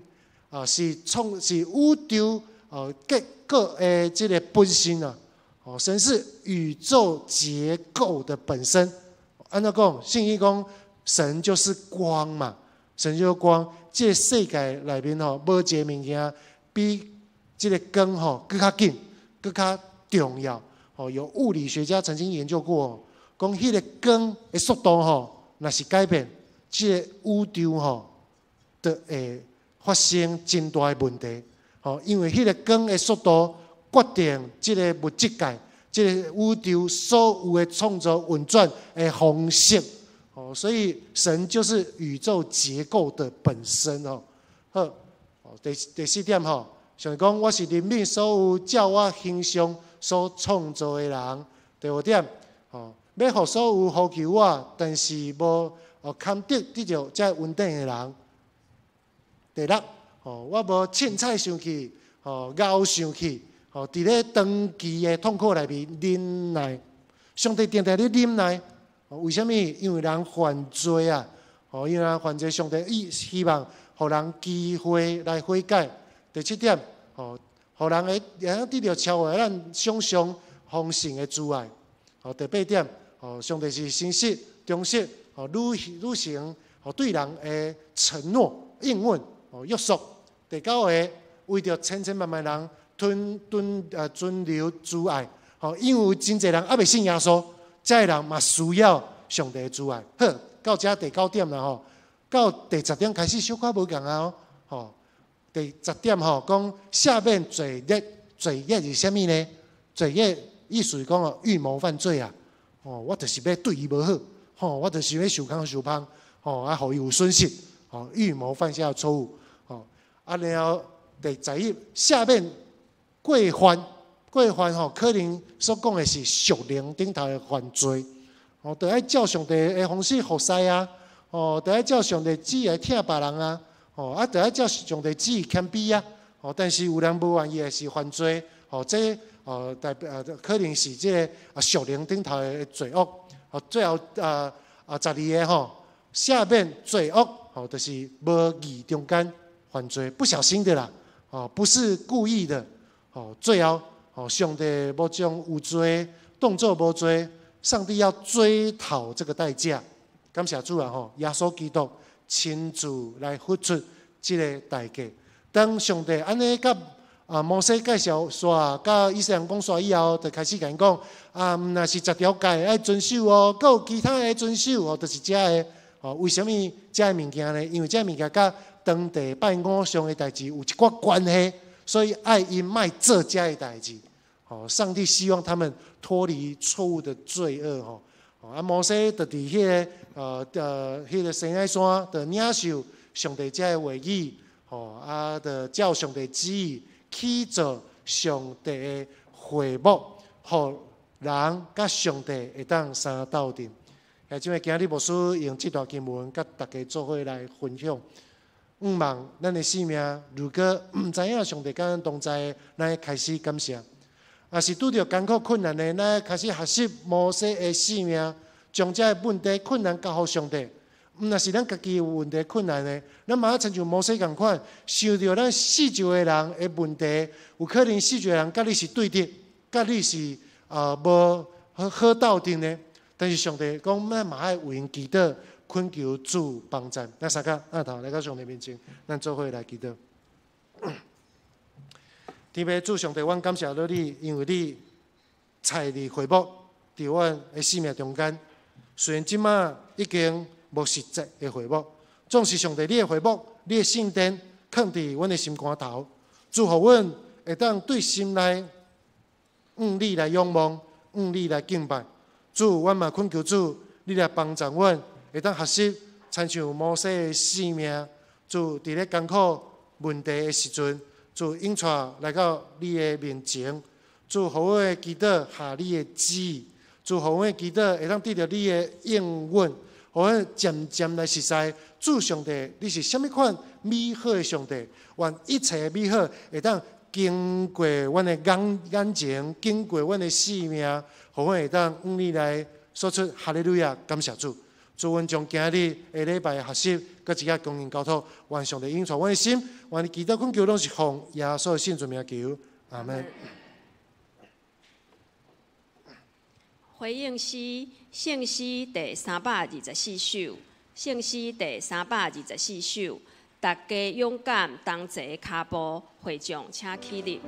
啊，是創是宇宙。結構的這个本身啊。哦，神是宇宙結構的本身。按怎講，聖經講神就是光嘛，神就是光。這个世界內面吼，無一个物件比這个光吼閣較緊、閣較重要。哦，有物理學家曾經研究過，講彼个光的速度吼，若是改變，這个宇宙吼，就會發生真大的問題。吼，因為彼个光的速度決定這个物質界、這个宇宙所有的創造運轉的方式。哦，所以神就是宇宙結構的本身哦。好，哦，第四點吼，上帝講我是憐憫所有照我形象所創造的人。第五點，吼，欲予所有呼求我，但是無哦堪得得著這恩典的人。第六，吼，我無凊彩生氣，吼，敖生氣，吼，佇咧長期的痛苦內面忍耐，上帝定定咧忍耐。為啥物？因為人犯罪啊！吼，因為人犯罪，上帝伊希望予人機會來悔改。第七點，吼，予人會會當得著超越咱想象豐盛的慈愛。吼，第八點，吼，上帝是誠實、忠實，吼，履行吼對人的承諾、應允、吼約束。第九个，為著千千萬萬人吞吞存留慈愛。吼，因為有真濟人猶未信耶穌。這个人嘛需要上帝的慈愛。好，到這第九點啦吼，到第十點開始小可無仝啊吼。第十點吼，講赦免罪孽，罪孽是啥物呢？罪孽意思是講哦，預謀犯罪啊。哦，我就是欲對伊無好，吼，我就是欲受空受芳，吼，啊，予伊有損失，吼，預謀犯下錯誤，吼，啊，然後第十一，赦免過犯。過犯吼，可能所講的是屬靈頂頭的犯罪，哦，就愛照上帝的方式服侍啊，哦，就愛照上帝旨意來疼別人啊，哦，啊，就愛照上帝旨意謙卑啊，哦，但是有人無願意的是犯罪，哦，這哦代表可能是這个啊屬靈頂頭的罪惡，哦，最後啊啊十二个吼，赦免罪惡，吼，就是無意中間犯罪，不小心的啦，哦，不是故意的，哦，最後。哦，上帝欲將有罪當做無罪，上帝要追討這個代價。感謝主啊！吼，耶穌基督親自來付出這个代價。當上帝按呢佮啊摩西介紹煞，佮以色列人講煞以後，就開始共𪜶講啊，毋但是十條誡愛遵守哦，閣有其他的遵守哦，就是這个。哦，為啥物這个物件呢？因為這个物件佮當地拜偶像的代誌有一寡關係，所以愛𪜶莫做這个代誌。哦，上帝希望他們脫離錯誤的罪惡。吼，啊，摩西就佇彼个彼个西奈山，就領受上帝這个話語，吼，啊，就照上帝旨意去做上帝的會幕，予人佮上帝會當相鬥陣。啊，這位今日牧師用這段經文，佮大家做伙來分享。向望咱的生命，如果毋知影上帝佮咱同在，咱開始感謝。若是拄著艱苦困難的，咱開始學習摩西的生命，將這个問題困難交予上帝。毋若是咱家己有問題困難的，咱嘛親像摩西仝款，想著咱四周的人的問題，有可能四周的人佮你是對敵，佮你是無好好鬥陣的。但是上帝講，咱嘛愛為𪜶祈禱，懇求主幫贊。咱三個阿頭來到上帝面前，咱做伙來祈禱。天父主上帝，阮感謝你，因為你差你會幕佇阮的生命中間。雖然這馬已經無實際的會幕，總是上帝你的會幕，你的聖殿，囥佇阮的心肝頭，祝福阮會當對心內向你來仰望，向你來敬拜。主，阮嘛懇求主，你來幫助阮，會當學習親像摩西的生命。主，佇咧艱苦問題的時陣，主引帶來到你的面前，主，予阮的祈禱合你的旨意，主，予阮的祈禱會當得著你的應允，予阮漸漸來熟似。主上帝，你是啥物款美好的上帝？願一切美好會當經過阮的眼前，經過阮的生命，予阮會當向你來說出哈利路亞，感謝主。主，阮將今日的禮拜學習，閣一下恭敬交託，願上帝引導阮的心，願祈禱懇求攏是奉耶穌的聖尊名求，阿門。回應詩，聖詩第324首，聖詩第三百二十四首，大家勇敢同齊跤步，會眾請起立。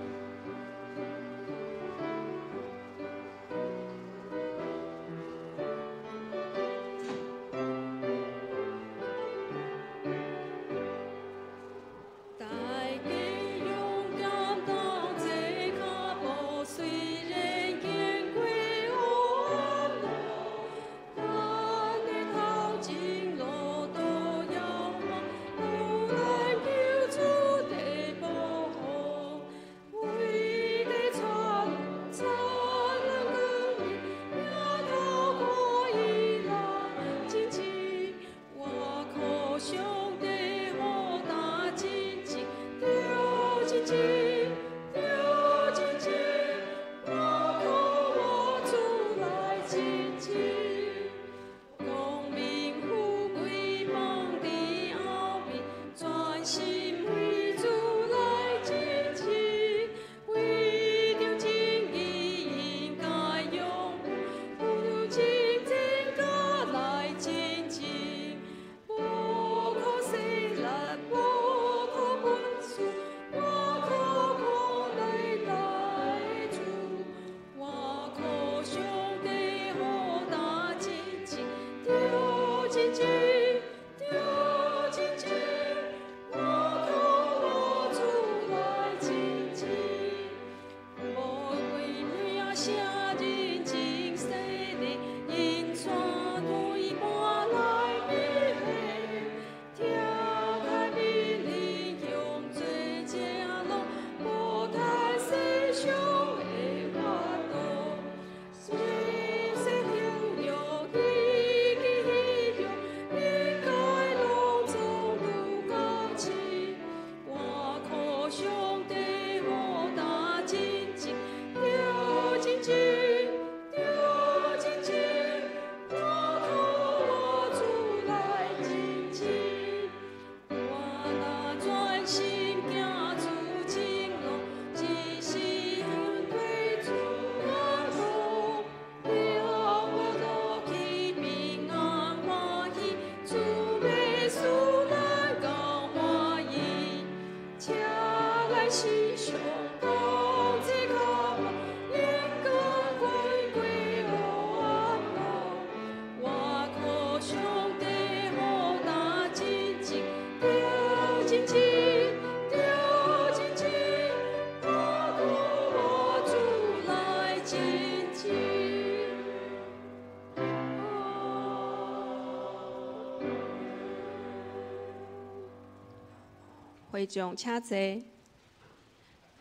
會眾請坐，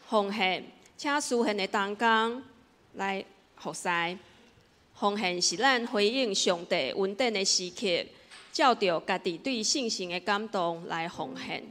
奉獻，請司獻的同工來服侍。奉獻是咱回應上帝恩典的時刻，照著家己對聖神的感動來奉獻。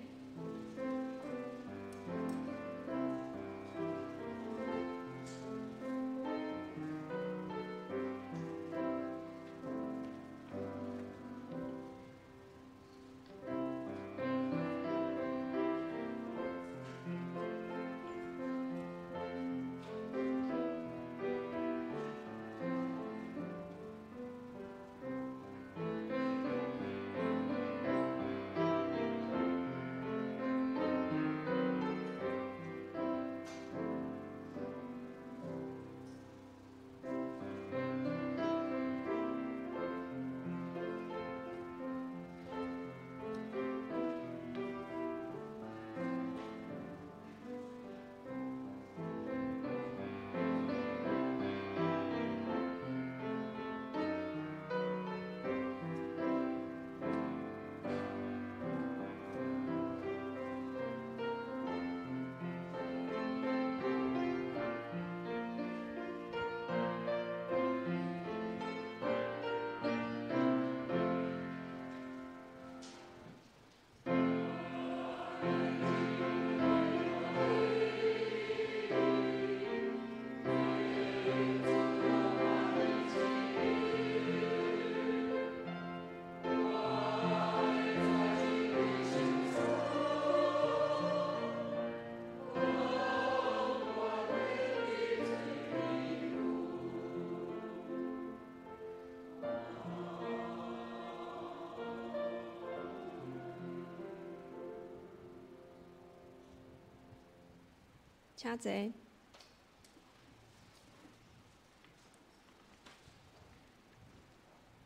請坐。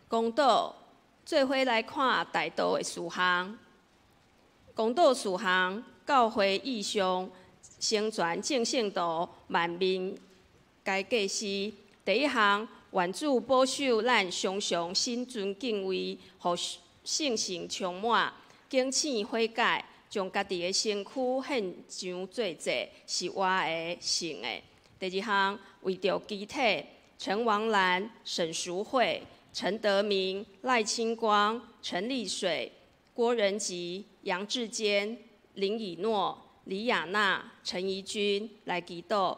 公道做伙來看代禱的事項。公道事項，教會意象，成全眾聖徒，萬民皆祭司。第一項，願主保守咱常常心存敬畏，予聖神充滿，警醒悔改，將家己的身軀獻上做祭，是活的、聖的。第二項，為著肢體，陳王蘭、沈淑惠、陳德明、賴清光、陳麗水、郭仁吉、楊志堅、林以諾、李亞娜、陳怡君來祈禱，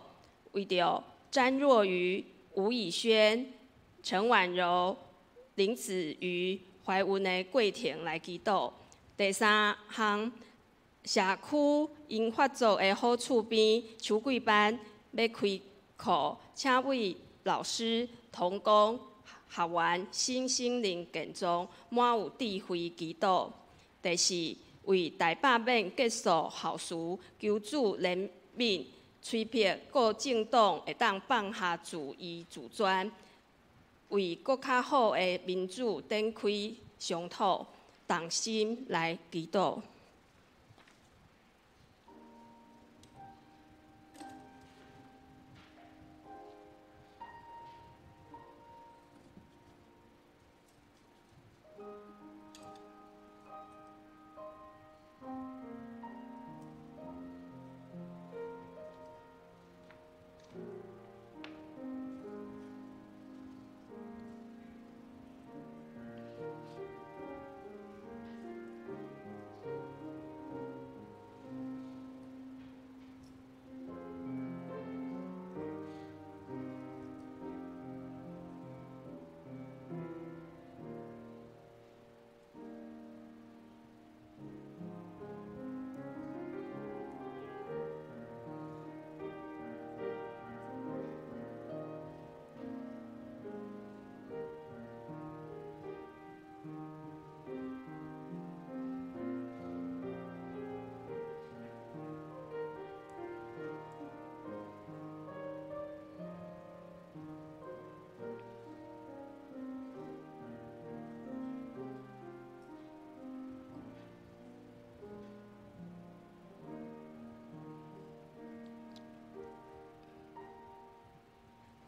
為著詹若愚、吳以軒、陳婉柔、林子瑜懷孕的過程來祈禱。第三項，社區銀髮族的好厝邊秋季班欲開課，請為老師、同工、學員身心靈健壯、滿有智慧祈禱。第四，為大罷免結束後事，求主憐憫，催迫各政黨會當放下自意自尊，為閣較好的民主展開商討，同心來祈禱。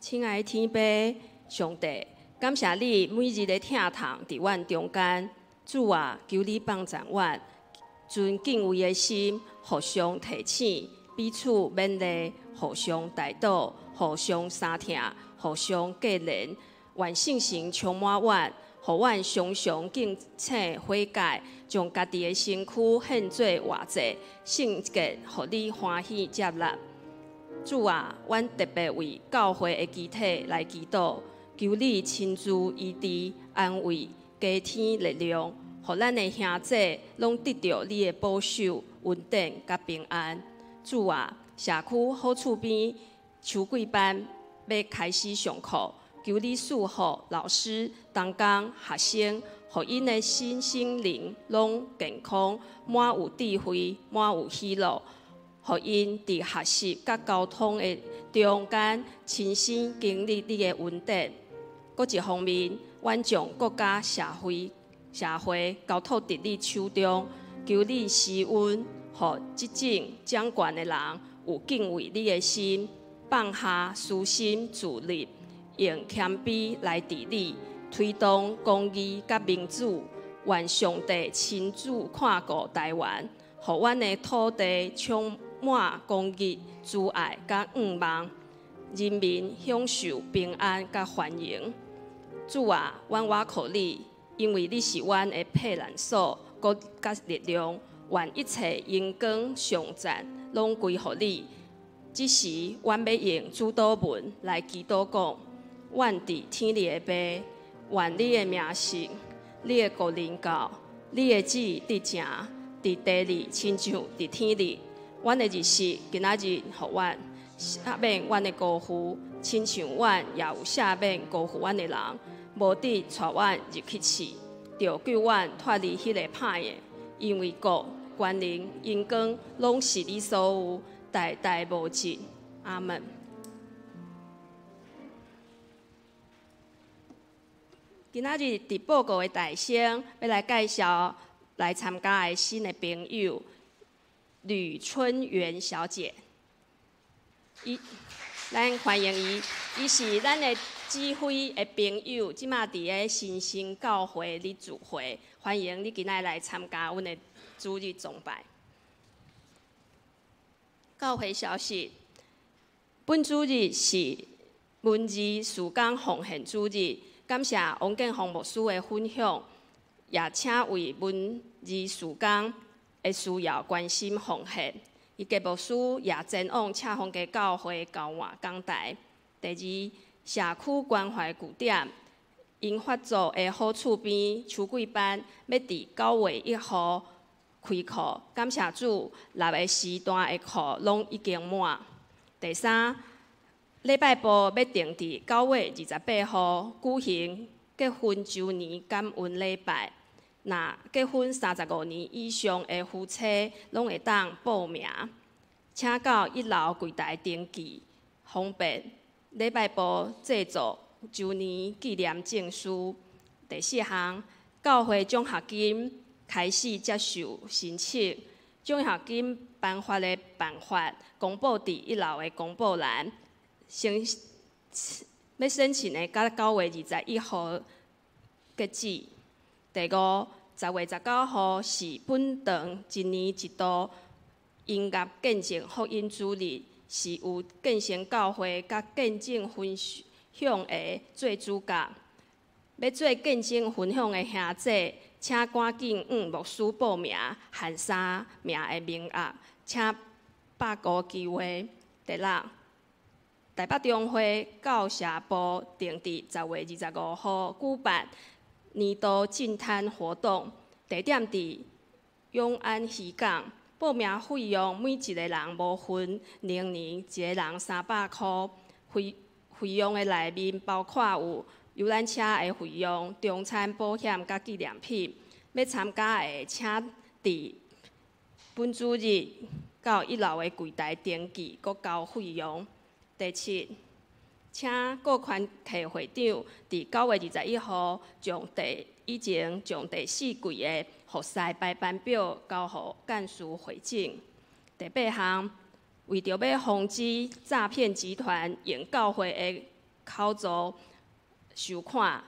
親愛的天父上帝，感謝你每日的疼痛佇阮中間。主啊，求你幫助阮，存敬畏的心，互相提醒，彼此勉勵，互相代禱，互相相疼，互相結連。願聖神充滿阮，予阮常常警醒悔改，將家己的身軀獻做活祭，聖潔，予你歡喜接納。主啊，阮特別為教會的肢體來祈禱，求你親自醫治、安慰、加添力量，予咱的兄弟攏得著你的保守、恩典佮平安。主啊，社區好厝邊秋季班欲開始上課，求你賜福老師、同工、學生，予𪜶的身心靈攏健康，滿有智慧，滿有喜樂。予𪜶佇學習佮溝通的中間，親身經歷你的恩典。閣一方面，阮將國家社會交託佇你手中，求你施恩，予執政掌權的人有敬畏你的心，放下私心自利，用謙卑來治理，推動公義佮民主。願上帝親自看顧台灣，予阮的土地充滿公義、慈愛佮願望，人民享受平安佮繁榮。主啊，阮倚靠你，因為你是阮的避難所，閣佮力量。願一切榮光頌讚攏歸予你。這時，阮欲用主禱文來祈禱講：阮佇天裡的父，願你的名聖，你的國臨到，你的旨意得成，佇地裡親像佇天裡。阮的日食今仔日予阮，赦免阮的辜負，親像阮也有赦免辜負阮的人。無得帶阮入去試，著救阮脫離彼个歹的。因為國、權能、榮光，攏是你所有，代代無盡。阿門。今仔日佇報告的大聲，欲來介紹來參加的新的朋友呂春元小姐。伊，咱歡迎伊，伊是咱的指揮的朋友，這馬佇咧新生教會咧聚會，歡迎你今仔日來參加阮的主日崇拜。教會消息，本主日是文字事工奉獻主日，感謝王建宏牧師的分享，也請為文字事工的需要關心奉獻。伊傑牧師也前往赤峰街教會交換講台。第二，社區關懷據點銀髮族的好厝邊秋季班，欲佇9月1號開課。感謝主，6个時段的課攏已經滿。第三，禮拜部欲定佇9月28號舉行結婚週年感恩禮拜。若結婚35年以上的夫妻，攏會當報名，請到一樓櫃台登記，方便禮拜部製作週年紀念證書。第四項，教會獎學金開始接受申請，獎學金頒發的辦法公布佇一樓的公布欄。先欲申請的，到9月21號截止。第五，10月19號是本堂一年一度音樂見證福音主日，是由建成教會佮見證分享的做主角。欲做見證分享的兄姐，請趕緊向牧師報名，限3名的名額，請把握機會。第六，台北中會教社部定佇10月25號舉辦年度淨灘活動，地點佇永安漁港。報名費用每一個人無分年齡，一個人300箍。費用的內面包括有遊覽車的費用、中餐、保險佮紀念品。欲參加的，請佇本主日到一樓的櫃台登記，閣交費用。第七，請各團體會長佇9月21號將第以前將第四季的服侍排班表交予幹事會長。第八項，為著欲防止詐騙集團用教會的口座收款，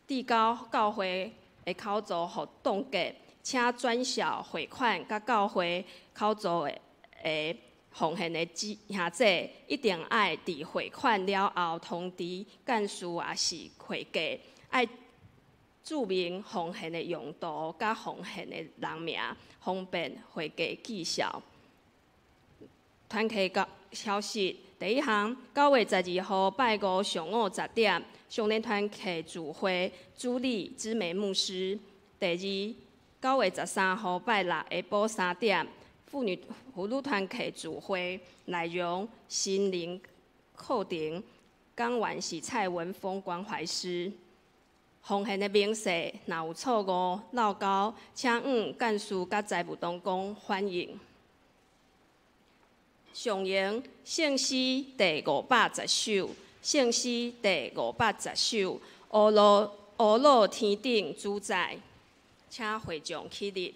遞交教會的口座予凍結，請轉銷匯款佮教會口座的奉獻的兄弟，一定愛佇匯款了後通知幹事抑是會計，愛註明奉獻的用途佮奉獻的人名，方便會計記數。團契消息，第一項，9月12號拜五上午10點，少年團契聚會，主禮姊妹牧師。第二，9月13號拜六下晡3點，婦女團契聚會，內容心靈課程，講員是蔡文峰關懷師。奉獻的明細若有錯誤漏交，請向幹事佮財務同工反映。上詠聖詩第510首，聖詩第510首，烏魯天頂主宰，請會眾起立。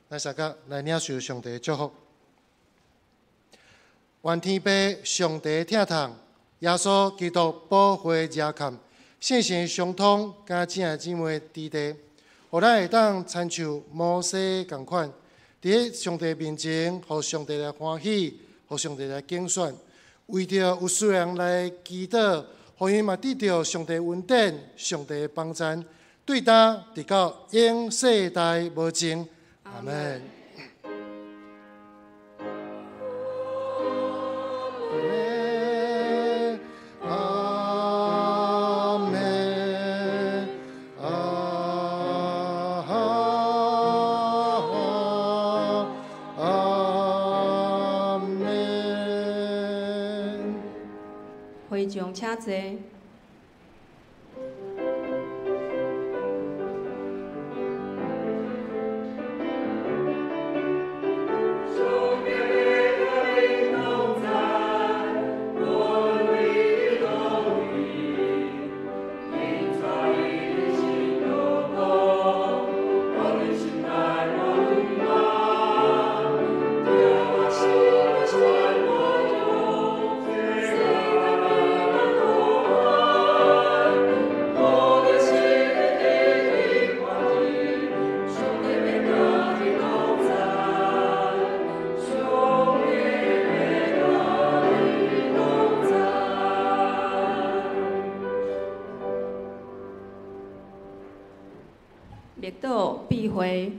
來，大家來領受上帝的祝福。願天父上帝疼痛，耶穌基督寶血遮蓋，聖神相通，佮親愛姊妹佇地，予咱會當親像摩西仝款，佇咧上帝面前，予上帝來歡喜，予上帝來揀選。為著有需要人來祈禱，予𪜶嘛得著上帝恩典、上帝幫贊，對今直到永世代無盡。阿門。阿門，阿阿門。會眾請坐。默禱閉會。